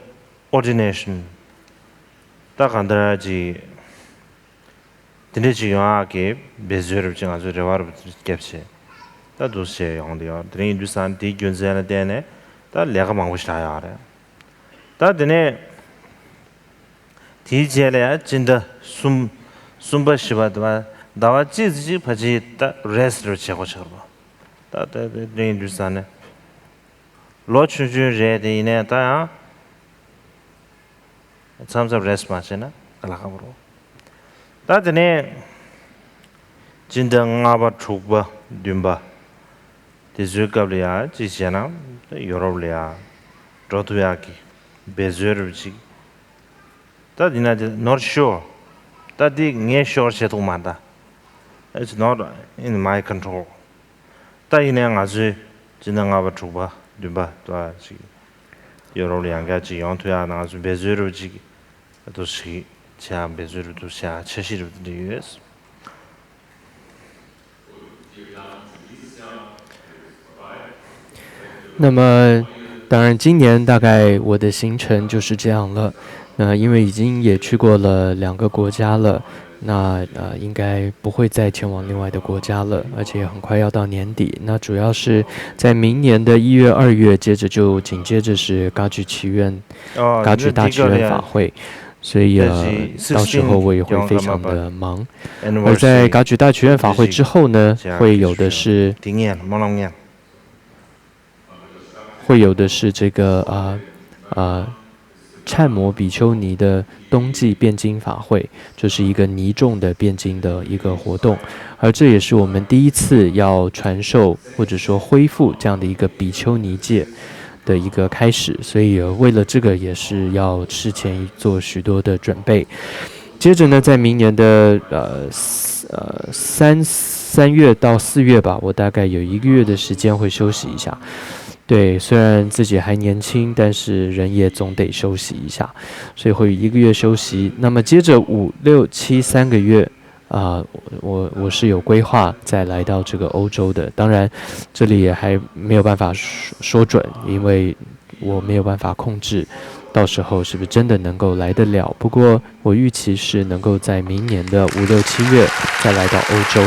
ordination ད་གང་ལྟར་ཅིག་དེ་འདྲ་ཅིག་ཡོང་ཡག་གི་འབད་རྩོལ་རེ་བ་ཅིག་ང་ཚོས་རེ་བ་རེ་བ་ཅིག་བརྒྱབ་བྱས་ད་འདུག་བྱས་ཡོང་བསྡད་ཡོད། དེ་རིང་ཡིན་དུས་ཙང་དེའི་རྒྱུ་མཚན་ལ་བརྟེན་ནས་ད་ལས་ཀ་མང་པོ་ཞིག་ལྷག་ཡོད་རེད། ད་དེ་ནས་དེའི་རྗེས་ལ་ཡང་སྤྱི་ཟླ་གསུམ་གསུམ་པ་བཞི་པ་ཟླ་བ་ཟླ་བ་གཅིག་ཙམ་ཅིག་ཕལ་ཆེར་ད་rest རེ་བྱེད་དགོས་ཆགས་པ། ད་ད་ད་དེ་ཡིན་དུས་ཙང་ནས་ལོ་ཆུང་ཆུང་རེད་དེ། ཡིན་ནའི་ད་ཡང་མཚམས་མཚམས་rest མ་བྱས་ན་དཀའ་ལས་ཁག་པོ་རེད། ད་དེ་ནས་སྤྱི་ཟླ་ལྔ་པ་དྲུག་པ་བདུན་པ་དེ་ཚོའི་སྐབས་ལ་ཡང་ཅིག་བྱས་ན་ད་ཡོ་རོབ་ལ་ཡང་འགྲོ་ཐུབ་ཡག་གི་འབད་རྩོལ་རེ་བ་ཅིག་ད་འདི་ན་དེ་not sure ད་འདི་ངས་sure བྱེད་ཐུབ་མ་ད། It's not in my control ད་ཡིན་ནའི་ང་ཚོའི་སྤྱི་ཟླ་ལྔ་པ་དྲུག་པ་བདུན་པ་ད་ཅིག་ཡོ་རོབ་ལ་ཡང་བསྐྱར་ཅིག་ཡོང་ཐུབ་ཡག་ང་ཚོ་འབད་རྩོལ་རེ་བ་ཅིག་ད་ཞིག་བྱ་འབད་རྩོལ་རེ་བ་བྱ་འཆར་གཞི་རེ་བ་འདི་ཡོད། 那么，当然，今年大概我的行程就是这样了。那因为已经也去过了两个国家了，那呃，应该不会再前往另外的国家了，而且也很快要到年底。那主要是在明年的一月、二月，接着就紧接着是歌剧祈愿，歌剧大祈愿法会，所以呃，到时候我也会非常的忙。而在歌剧大祈愿法会之后呢，会有的是会有的是这个呃呃，善摩比丘尼的冬季辩经法会，就是一个尼众的辩经的一个活动，而这也是我们第一次要传授或者说恢复这样的一个比丘尼戒的一个开始，所以为了这个也是要事前做许多的准备。接着呢，在明年的呃呃三三月到四月吧，我大概有一个月的时间会休息一下。对，虽然自己还年轻，但是人也总得休息一下，所以会有一个月休息。那么接着五六七三个月，啊、我我是有规划再来到这个欧洲的。当然，这里也还没有办法说说准，因为我没有办法控制到时候是不是真的能够来得了。不过我预期是能够在明年的五六七月再来到欧洲。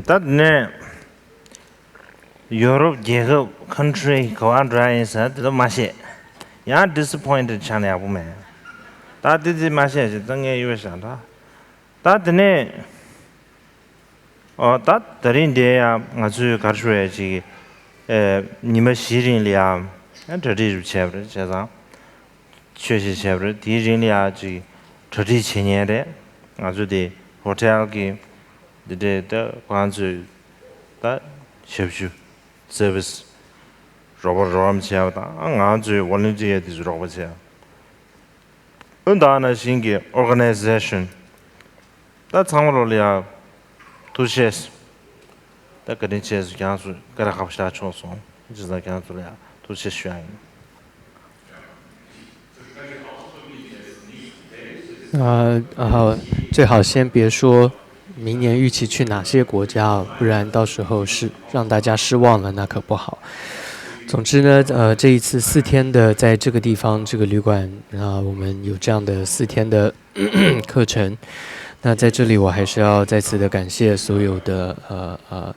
ད་ནས་ཡོ་རོབ་རྒྱལ་ཁབ་country ག་བ་འགྲོ་ཡ་ཡིན་ཟེར་དེ་ཚོ་མ་བཤད། ཡང་disappointed ཆགས་ན་ཡག་པོ་མེད། ད་དེ་དེ་མ་བཤད་ཞེས་ད་ངས་ཡོད་བཞག་འདྲ། ད་དེ་ནས་ཨོ་ད་ད་རིང་འདི་ཡང་ང་ཚོའི་གར་ཞུ་ཡ་ཅིག་ཉི་མ་བཞི་རིང་ལ་ཡང་གྲ་སྒྲིག་རུ་བྱས་པ་རེད། བྱས་ཙང་ཆོས་ཞིག་བྱས་པ་རེད། དེའི་རིང་ལ་ཡང་ཅིག་གྲ་སྒྲིག་བྱེད་མཁན་རེད། ང་ཚོ་དེ་ཧོ་ཊེལ་གི་འདི་འདྲའི་ད་ཁོང་ཚོས་ད་ཞབས་ཞུ་service རོགས་པ་རོགས་རམ་བྱས་པ་དང་ང་ཚོའི་volunteer དེ་ཚོས་རོགས་པ་བྱས། ཨུ་ད་ནང་བཞིན་གྱི་organization ད་ཚང་མ་ལོ་ལ་ཡང་ཐུགས་རྗེ་ཆེ། ད་བཀའ་དྲིན་ཆེ་ཟེར་ཁྱེད་རང་ཚོ་བཀའ་དྲིན་ཁག་པོ་ཞེ་དྲག་ཆོག་སོང་། བྱས་ཙང་ཁྱེད་རང་ཚོ་ལ་ཡང་ཐུགས་རྗེ་ཆེ་ཞུ་ཡ་ཡིན། 呃，好，最好先别说明年预期去哪些国家啊，不然到时候是让大家失望了，那可不好。总之呢，呃，这一次四天的在这个地方这个旅馆啊，我们有这样的四天的课程。那在这里，我还是要再次的感谢所有的呃呃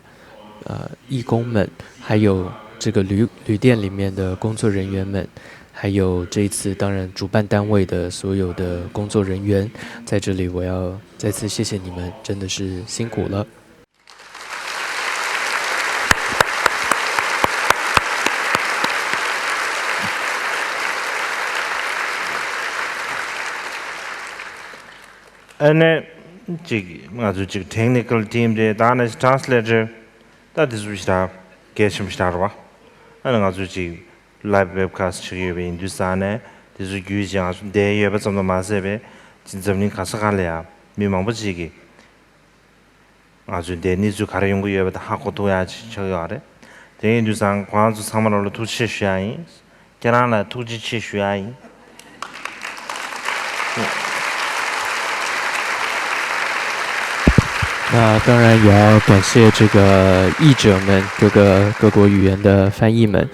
呃义工们，还有这个旅旅店里面的工作人员们，还有这一次当然主办单位的所有的工作人员，在这里我要再次谢谢你们，真的是辛苦了。ཨ་ནི་ཅིག་ང་ཚོ་ཅིག་technical team་རེད། ད་ནི་translator་ད་དེ་ཚོ་ཞིག་ད་གལ་ཆེན་པོ་ཞིག་ད་རེད་བ། ཨ་ནི་ང་ཚོ་ཅིག་live webcast་བྱེད་ཀྱི་ཡོད་པ་ཡིན་དུས་ཙང་ནས་དེ་ཚོ་བརྒྱུད་ཅིག་ང་ཚོ་འདིར་ཡོད་པ་ཙམ་དུ་མ་ཟད་པའི་ཅིག་འཛམ་གླིང་ག་ས་ག་ལ་ཡང་མི་མང་པོ་ཅིག་གིས་ང་ཚོའི་འདིར་གནས་ཚུལ་ག་རེ་ཡོང་གི་ཡོད་པ་དེ་ཧ་གོ་ཐུབ་ཡག་ཅིག་ཆགས་ཡོད་རེད། དེ་ཡིན་དུས་ཙང་ཁོ་རང་ཚོ་ཚང་མ་ལ་ཐུགས་རྗེ་ཆེ་ཞུ་ཡག་ཡིན། ཁྱེད་རང་ལ་ཐུགས་རྗེ་ཆེ་ཞུ་ཡག་ཡིན།那当然也要感谢这个译者们，各个各国语言的翻译们。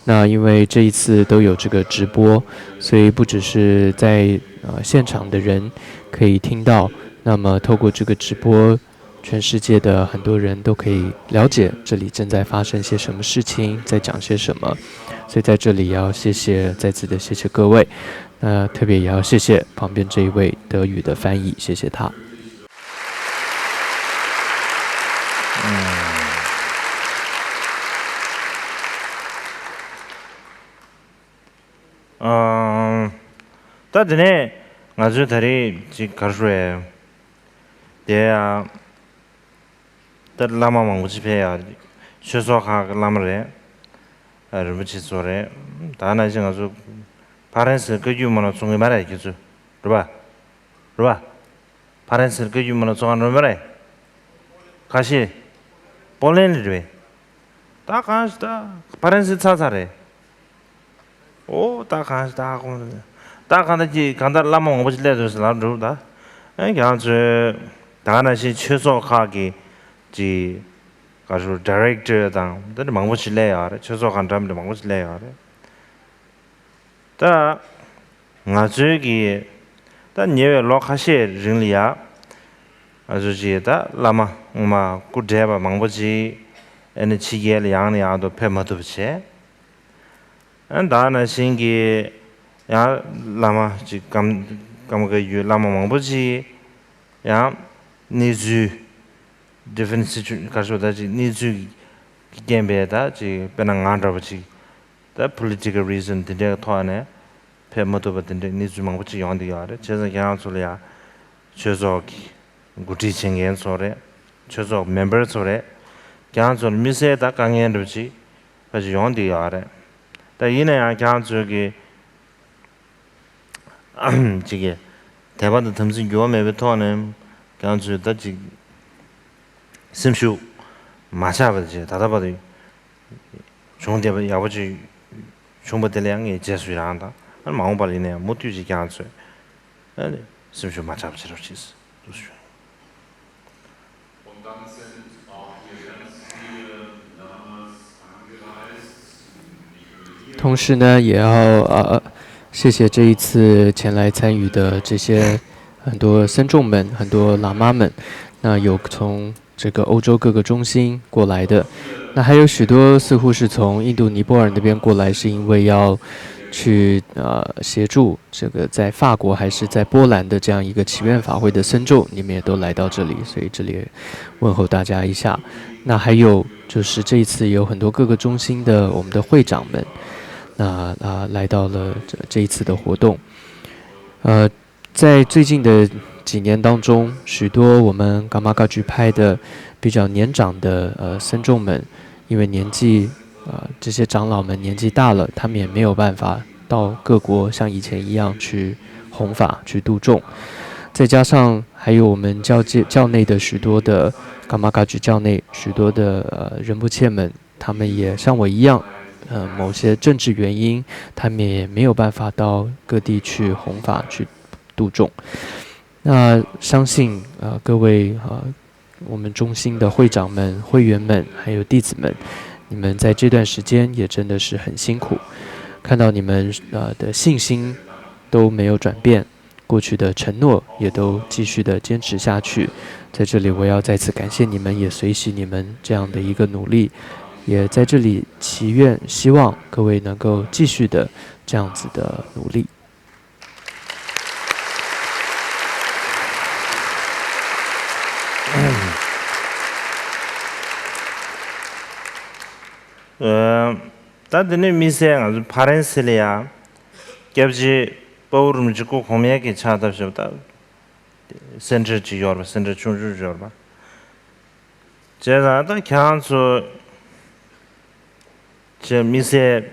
那因为这一次都有这个直播，所以不只是在呃现场的人可以听到，那么透过这个直播，全世界的很多人都可以了解这里正在发生些什么事情，在讲些什么。所以在这里也要谢谢，再次的谢谢各位。那特别也要谢谢旁边这一位德语的翻译，谢谢他。ཨང་། ད་དེ་ནས་ང་ཚོས་ད་རེས་ཅིག་ག་རེ་ཞུ་ཨེ། དེ་ཡང་ད་བླ་མ་མང་པོ་ཅིག་ཕེབས་ཡ། ཆོས་ཚོགས་ཁག་གི་བླ་མ་རེད། ཨ་རིན་པོ་ཆེ་ཚོ་རེད། ད་ནང་བཞིན་ང་ཚོ་ཕ་རན་སིའི་བཀའ་བརྒྱུད་སྨོན་ལམ་ཚོགས་ཀྱི་མ་རེད། ཁྱེད་ཚོ་རེད་པ། རེད་པ། ཕ་རན་སིའི་བཀའ་བརྒྱུད་སྨོན་ལམ་ཚོགས་ཀྱི་ཡོད་མ་རེད། ཁ་ཤས། པོ་ལན་ལ་རེད་པས། ད་གང་ཞིག་ད་ཕ་རན་སི་ཚར་ཚར་རེད། ཨོ་ད་གང་ཞིག་ད་ཧ་གོ་མ་སོང་། ད་གང་ལྟར་གྱི་གང་ལྟར་བླ་མ་མང་པོ་ཞིག་སླེབས་འདུག་ཟེར་ལབ་འདུག་ད་ཨེ་ཁྱེད་རང་ཚོས་ད་ག་ནང་བཞིན་ཆོས་ཚོགས་ཁག་གི་ཅིག་ག་ཞུ་director་དང་འདི་འདྲ་མང་པོ་ཞིག་སླེབས་ཡོད་རེད། ཆོས་ཚོགས་ཁག་འདྲ་མི་འདྲ་མང་པོ་ཞིག་སླེབས་ཡོད་རེད། ད་ང་ཚོའི་གི་ད་ཉེ་བའི་ལོ་ཁ་ཤས་རིང་ལ་ཡ་ང་ཚོ་ཅིག་ད་བླ་མ་སྔོན་མ་སྐུ་བགྲེས་པ་མང་པོ་ཅིག་ཨ་ནི་ཕྱི་རྒྱལ་ལ་ཡང་ནས་ཡང་དུ་ཕེབས་མ་ཐུབ་པ་བྱས། ཨ་ནི་ད་ནང་བཞིན་གྱི་ཡང་བླ་མ་ཅིག་ཀམ་ཀམ་ཀ་ཡུལ་བླ་མ་མང་པོ་ཅིག་ཡང་གནས་ཚུལ་different situation་ག་རེ་ཞུ་ད་ཅིག་གནས་ཚུལ་གྱི་རྐྱེན་པས་ད་ཅིག་དཔེར་ན་ང་འདྲ་བ་ཅིག་ད་political reason་དེ་འདྲའི་ཐོག་ནས་ཕེབས་མ་ཐུབ་པ་དེ་འདྲའི་གནས་ཚུལ་མང་པོ་ཅིག་ཡོང་བསྡད་ཡོད་རེད། བྱས་ཙང་ཁྱེད་རང་ཚོ་ལ་ཡང་ཆོས་ཚོགས་ཀྱི་འགོ་ཁྲིད་བྱེད་མཁན་ཚོ་རེད། ཆོས་ཚོགས་member་ཚོ་རེད། ཁྱེད་རང་ཚོ་ལ་དམིགས་བསལ་ད་དཀའ་ངལ་འདྲ་བ་ཅིག་ཕལ་ཆེར་ཡོང་བསྡད་ཡོད་རེད། ད་ཡིན་ན་ཡང་ཁྱེད་རང་ཚོའི་གི་ཅིག་གི་དད་པ་དང་དམ་ཚིག་འགྱུར་བ་མེད་པའི་ཐོག་ནས་ཁྱེད་རང་ཚོས་ད་ཅིག་སེམས་ཤུགས་མ་ཆག་པ་ཅིག་ད་ལྟ་བར་དུ་བྱུང་བསྡད་པ་ཡག་པོ་ཅིག་བྱུང་བ་དེ་ལ་ཡང་ངས་རྗེས་སུ་ཡི་རང་དང་། ཨ་ནི་མ་འོངས་པ་ལ་ཡིན་ན་ཡང་མུ་མཐུད་ཅིག་ཁྱེད་རང་ཚོས་ཨ་ནི་སེམས་ཤུགས་མ་ཆག་པ་བྱེད་རོགས་གྱིས་ཟེར་དུ་ཞུ།同时呢，也要呃谢谢这一次前来参与的这些很多僧众们、很多喇嘛们。那有从这个欧洲各个中心过来的，那还有许多似乎是从印度尼泊尔那边过来，是因为要去呃协助这个在法国还是在波兰的这样一个祈愿法会的僧众，你们也都来到这里，所以这里问候大家一下。那还有就是这一次有很多各个中心的我们的会长们，那啊来到了这这一次的活动，呃，在最近的几年当中，许多我们 Gamakaju 派的比较年长的呃僧众们，因为年纪啊、呃、这些长老们年纪大了，他们也没有办法到各国像以前一样去弘法去度众，再加上还有我们教界教内的许多的 Gamakaju 教内许多的呃仁波切们，他们也像我一样，呃，某些政治原因，他们也没有办法到各地去弘法去度众。那相信呃各位呃我们中心的会长们、会员们还有弟子们，你们在这段时间也真的是很辛苦，看到你们呃的信心都没有转变，过去的承诺也都继续的坚持下去。在这里，我要再次感谢你们，也随喜你们这样的一个努力，也在这里祈愿，希望各位能够继续的这样子的努力。ད་འདི་ནས་དམིགས་བསལ་ང་ཚོ་ཕ་རན་སི་ལ་ཡ་སྐྱབས་རྗེ་དཔའ་བོ་རིན་པོ་ཆེ་སྐུ་གོང་མའི་གི་ཕྱག་བཏབ་བཞག་པ་ད་སེན་ཊར་ཅིག་ཡོད་རེད་པ། སེན་ཊར་ཆུང་ཆུང་ཅིག་ཡོད་རེད་པ། བྱས་ཙང་ད་ཁྱེད་རང་ཚོ་བྱས་དམིགས་བསལ་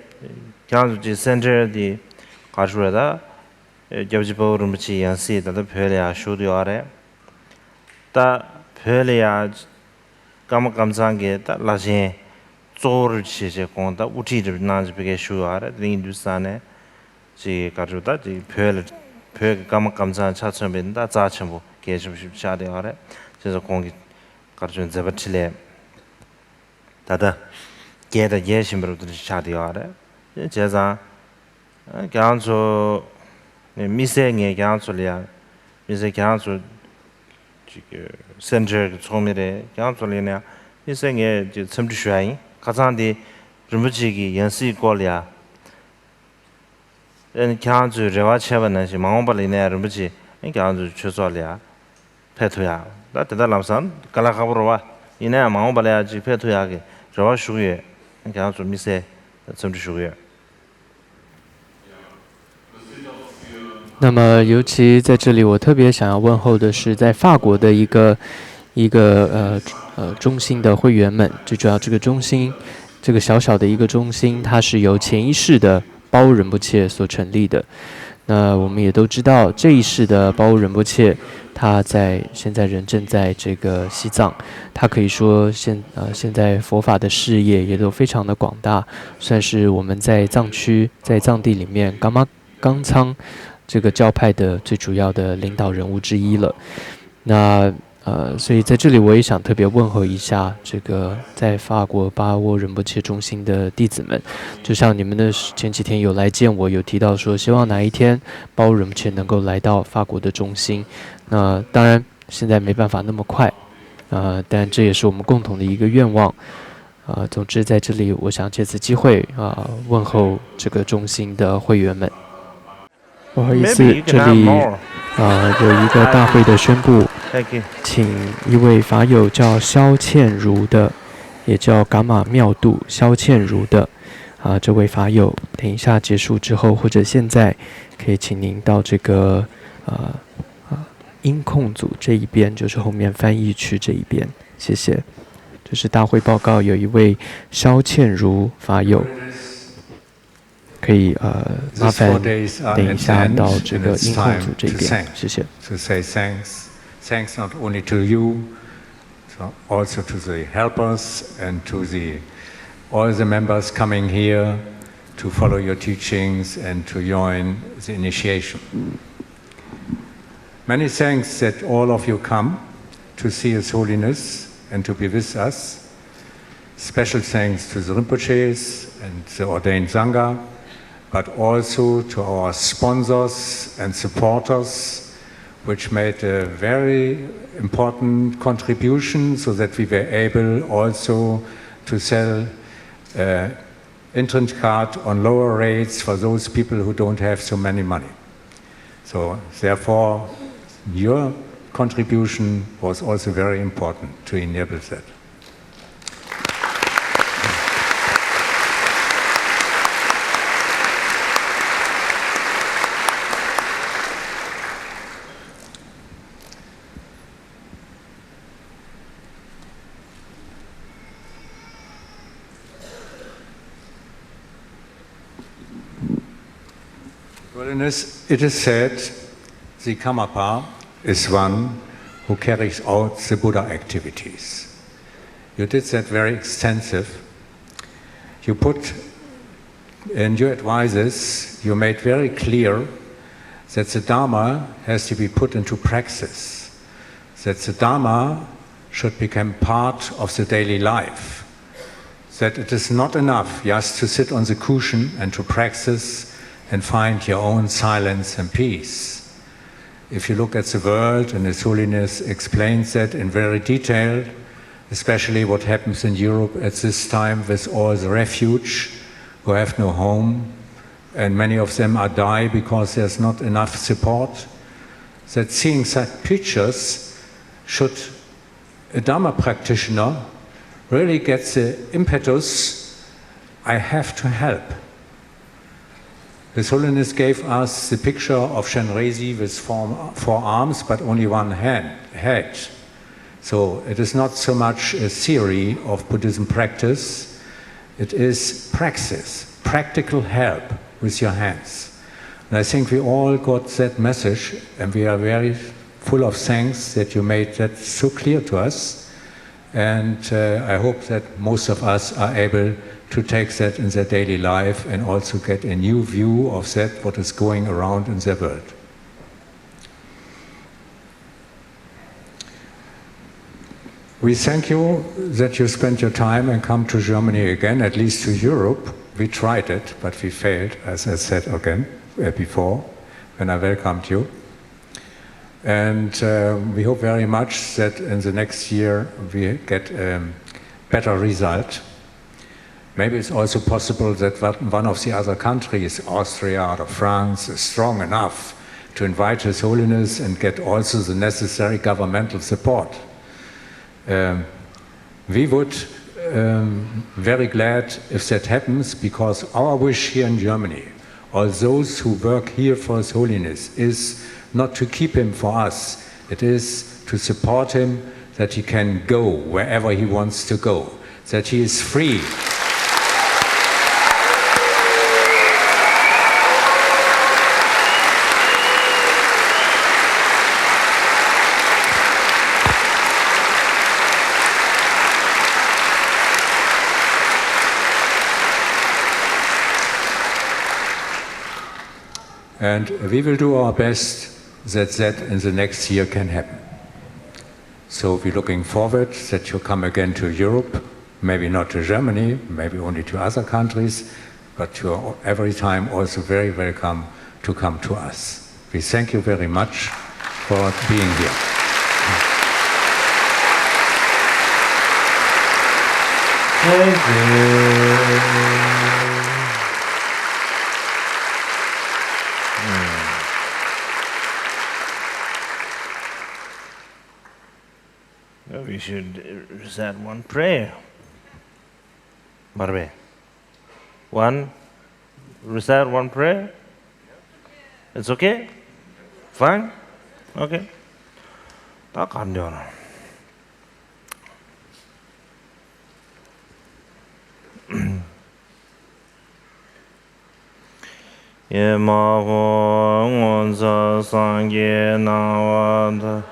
ཁྱེད་རང་ཚོ་ཅིག་སེན་ཊར་འདི་ག་རེ་ཞུ་རེད། ད་སྐྱབས་རྗེ་དཔའ་བོ་རིན་པོ་ཆེའི་ཡང་སྲིད་ད་ལྟ་བོད་ལ་ཡ་བཞུགས་བསྡད་ཡོད་རེད། ད་བོད་ལ་ཡ་ཀརྨ་ཀམ་ཚང་གི་ད་བླ་ཆེན་གཙོ་བོར་བྱས་བྱས་ཁོང་ད་དབུ་ཁྲིད་རེ་གནང་བྱས་ཕ་གིར་བཞུགས་ཡོད་རེད། དེ་ཡིན་དུས་ཙང་ནས་ཅིག་ག་རེ་ཞུ་ད་ཅིག་བོད་ལ་བོད་ཀྱི་ཀརྨ་ཀམ་ཚང་ཆ་མཚོན་པའི་ད་རྩ་ཆེན་པོ་གལ་ཆེན་པོ་ཞིག་ཆགས་བསྡད་ཡོད་རེད། བྱས་ཙང་ཁོང་གི་ག་རེ་ཞུ་མཛད་པ་འཕྲིན་ལས་ད་ལྟ་རྒྱས་དང་རྒྱས་བཞིན་པ་རུ་དེ་འདྲ་ཞིག་ཆགས་བསྡད་ཡོད་རེད། བྱས་ཙང་ཁྱེད་རང་ཚོ་དམིགས་བསལ་ངས་ཁྱེད་རང་ཚོ་ལ་ཡང་དམིགས་བསལ་ཁྱེད་རང་ཚོ་ཅིག་སེན་ཊར་གྱི་ཚོགས་མི་རེད། ཁྱེད་རང་ཚོ་ལ་ཡིན་ན་ཡང་དམིགས་བསལ་ངས་ཅིག་འཚམས་འདྲི་ཞུ་ཡ་ཡིན། ཁ་སང་དེ་རིན་པོ་ཆེ་གི་ཡང་སྲིད་སྐོར་ལ་ཡ་ཨེ་ནི་ཁྱེད་རང་ཚོས་རེ་བ་བྱས་པ་ནང་བཞིན་མ་འོངས་པ་ལ་ཡིན་ན་ཡང་རིན་པོ་ཆེ་ཨེ་ཁྱེད་རང་ཚོའི་ཆོས་ཚོགས་ལ་ཡ་ཕེབས་ཐུབ་ཡ། ད་དེ་ལྟར་ལམ་སང་དཀའ་ལས་ཁག་པོ་རེད་པ། ཡིན་ན་ཡང་མ་འོངས་པ་ལ་ཡ་ཅིག་ཕེབས་ཐུབ་ཡག་གི་རེ་བ་ཞུ་གི་ཡོད། ཁྱེད་རང་ཚོ་དམིགས་བསལ་འཚམས་འདྲི་ཞུ་གི་ཡོད། 那么，尤其在这里，我特别想要问候的是，在法国的一个一个呃呃中心的会员们，最主要这个中心，这个小小的一个中心，它是由前一世的包仁波切所成立的。那我们也都知道，这一世的包仁波切，他在现在人正在这个西藏，他可以说现呃现在佛法的事业也都非常的广大，算是我们在藏区在藏地里面 刚刚仓这个教派的最主要的领导人物之一了。那呃，所以在这里我也想特别问候一下这个在法国巴沃仁波切中心的弟子们，就像你们的前几天有来见我，有提到说希望哪一天巴沃仁波切能够来到法国的中心。那当然现在没办法那么快，呃，但这也是我们共同的一个愿望。呃，总之在这里，我想借此机会啊、问候这个中心的会员们。不好意思，这里啊、有一个大会的宣布，请一位法友叫萧倩如的，也叫伽玛妙度萧倩如的啊、这位法友，等一下结束之后或者现在，可以请您到这个呃啊、音控组这一边，就是后面翻译区这一边，谢谢。这是大会报告，有一位萧倩如法友。 可以呃，麻烦等一下到这个音控组这边，谢谢。 To say thanks, thanks not only to you, so also to the helpers and to the all the members coming here to follow your teachings and to join the initiation. Many thanks that all of you come to see His Holiness and to be with us. Special thanks to the Rinpoches and the ordained Sangha, but also to our sponsors and supporters, which made a very important contribution so that we were able also to sell uh, entrance card on lower rates for those people who don't have so many money. So therefore, your contribution was also very important to enable that. Well, it is, it is said the Karmapa is one who carries out the Buddha activities. You did that very extensive. You put in your advices, you made very clear that the Dharma has to be put into praxis, that the Dharma should become part of the daily life, that it is not enough just to sit on the cushion and to praxis and find your own silence and peace. If you look at the world, and His Holiness explains that in very detail, especially what happens in Europe at this time with all the refuge who have no home, and many of them are die because there's not enough support, that seeing such pictures should a Dharma practitioner really gets the impetus, "I have to help." His Holiness gave us the picture of Shenrezi with four, four arms but only one hand, head. So it is not so much a theory of Buddhism practice, it is praxis, practical help with your hands. And I think we all got that message, and we are very full of thanks that you made that so clear to us. And uh, I hope that most of us are able to take that in their daily life and also get a new view of that, what is going around in their world. We thank you that you spent your time and come to Germany again, at least to Europe. We tried it, but we failed, as I said again uh, before when I welcomed you. And uh, we hope very much that in the next year we get a better result. Maybe it's also possible that one of the other countries, Austria or France, is strong enough to invite His Holiness and get also the necessary governmental support. Um, we would um, very glad if that happens, because our wish here in Germany, all those who work here for His Holiness, is not to keep him for us. It is to support him that he can go wherever he wants to go, that he is free. And we will do our best that that in the next year can happen. So we're looking forward that you come again to Europe, maybe not to Germany, maybe only to other countries, but you are every time also very welcome to come to us. We thank you very much for being here. Thank you. We should recite one prayer. Marbe. One, recite one prayer. It's okay? Fine? Okay. ད་གར་འདོན་ན། ཡེ་མ་ཧོ་སྔོ་ཚལ་སངས་རྒྱས་སྣང་བ་མཐའ།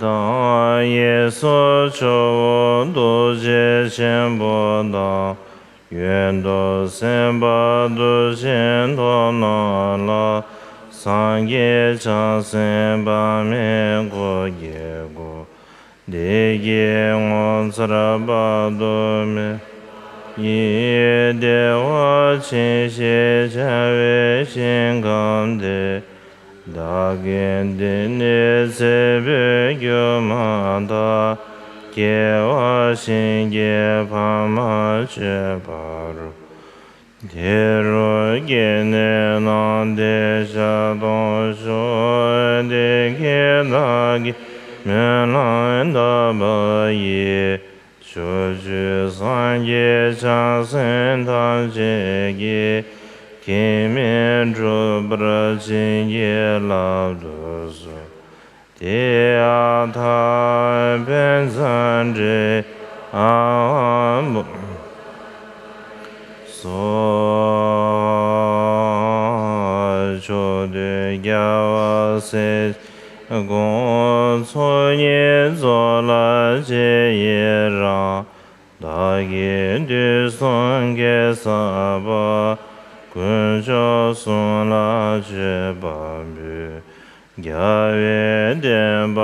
དང་གཡས་སུ་ཇོ་བོ་རྡོ་རྗེ་ཆེན་པོ་དང་། གཡོན་དུ་སེམས་དཔའ་མཐུ་ཆེན་ཐོབ་རྣམས་ལ། སངས་རྒྱས་བྱང་སེམས་དཔག་མེད་འཁོར་གྱིས་བསྐོར། བདེ་སྐྱིད་ངོ་མཚར་དཔག་ཏུ་མེད། ཡིད་བདེ་བ་ཅན་ཞེས་བྱ་བའི་ཞིང་ཁམས་དེར། བདག་གིས་འདི་ནས་ཚེ་འཕོས་གྱུར་མ་ཐག། སྐྱེ་བ་གཞན་གྱིས་ཕམ་མ་བྱས་པ་རུ། དེ་རུ་སྐྱེས་ནས་སྣང་མཐའི་ཞལ་མཐོང་ཤོག། དེ་སྐད་བདག་གིས་སྨོན་ལམ་བཏབ་པ་ཡིས། ཕྱོགས་བཅུའི་སངས་རྒྱས་བྱང་སེམས་ཐམས་ཅད་ཀྱིས། གེགས་མེད་འགྲུབ་པར་བྱིན་གྱིས་བརླབ་ཏུ་གསོལ། ཏདྱ་ཐཱ། དཔལ་མཛད་རྗེ་ཨ་ཧོ། སྭཱ་ཧཱ། ཕྱོགས་དུས་རྒྱལ་བ་སྲས་དགུང་ཚོགས་གཉིས་རྫོགས་ལ་རྗེས་ཡི་རང་། བདག་གིས་དུས་གསུམ་དགེ་བསགས་པ། དཀོན་མཆོག་གསུམ་ལ་མཆོད་པ་འབུལ། རྒྱལ་བའི་བསྟན་པ་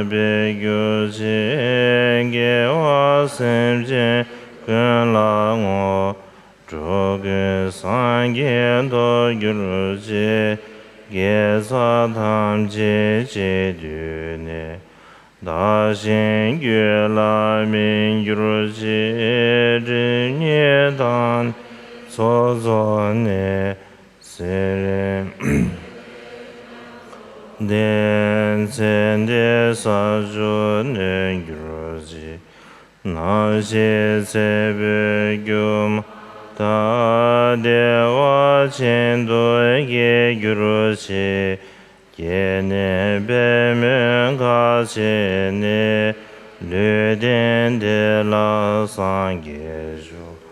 འཕེལ་གྱུར་ཅིག་དགེ་བ་སེམས་ཅན་ཀུན་ལ་བསྔོ། འགྲོ་ཀུན་སངས་རྒྱས་ཐོབ་གྱུར་ཅིག་དགེ་རྩ་ཐམས་ཅད་གཅིག་བསྡུས་ནས། བདག་གཞན་རྒྱུད་ལ་སྨིན་གྱུར་ཅིག་སྒྲིབ་གཉིས་དག་ཚོགས་རྫོགས་ནས། ཚེ་རིང་ལྡན་ཚེ་འདིར་ས་བཅུ་ནོན་གྱུར་ཅིག་ནམ་ཞིག་ཚེ་འཕོས་སྒྱུ་མ་ལྟར། བདེ་བ་ཆེན་དུ་སྐྱེ་གྱུར་ཅིག་སྐྱེས་ནས་པད་མོའི་ཁ་ཕྱེ་ནས། ལུས་རྟེན་འདི་ལ་སངས་རྒྱས་མཆོག་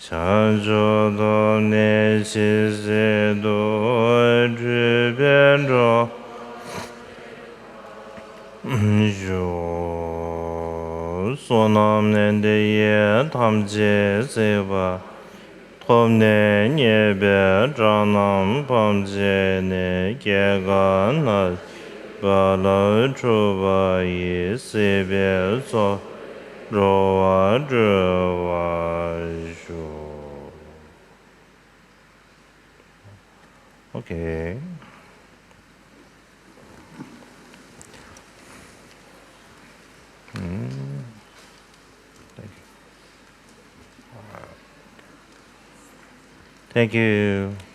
བྱང་ཆུབ་ཐོབ་ནས་ཇི་སྲིད་དུ། སྤྲུལ་པས་འགྲོ་བ་ཞུ། བསོད་ནམས་ལྡན་འདས་ཡི་དམ་རྗེས་གཟིགས་པ། ཐོབ་ནས་ཉེས་པའི་དགྲ་རྣམས་ཕམ་བྱས་ནས། སྐྱེ་རྒ་ན་འཆིའི་རྦ་རླབས་འཁྲུགས་པ་ཡི། སྲིད་པའི་མཚོ་འགྲོ་བ་སྒྲོལ་བར་ཤོག Okay. Mm. Thank you. Thank you.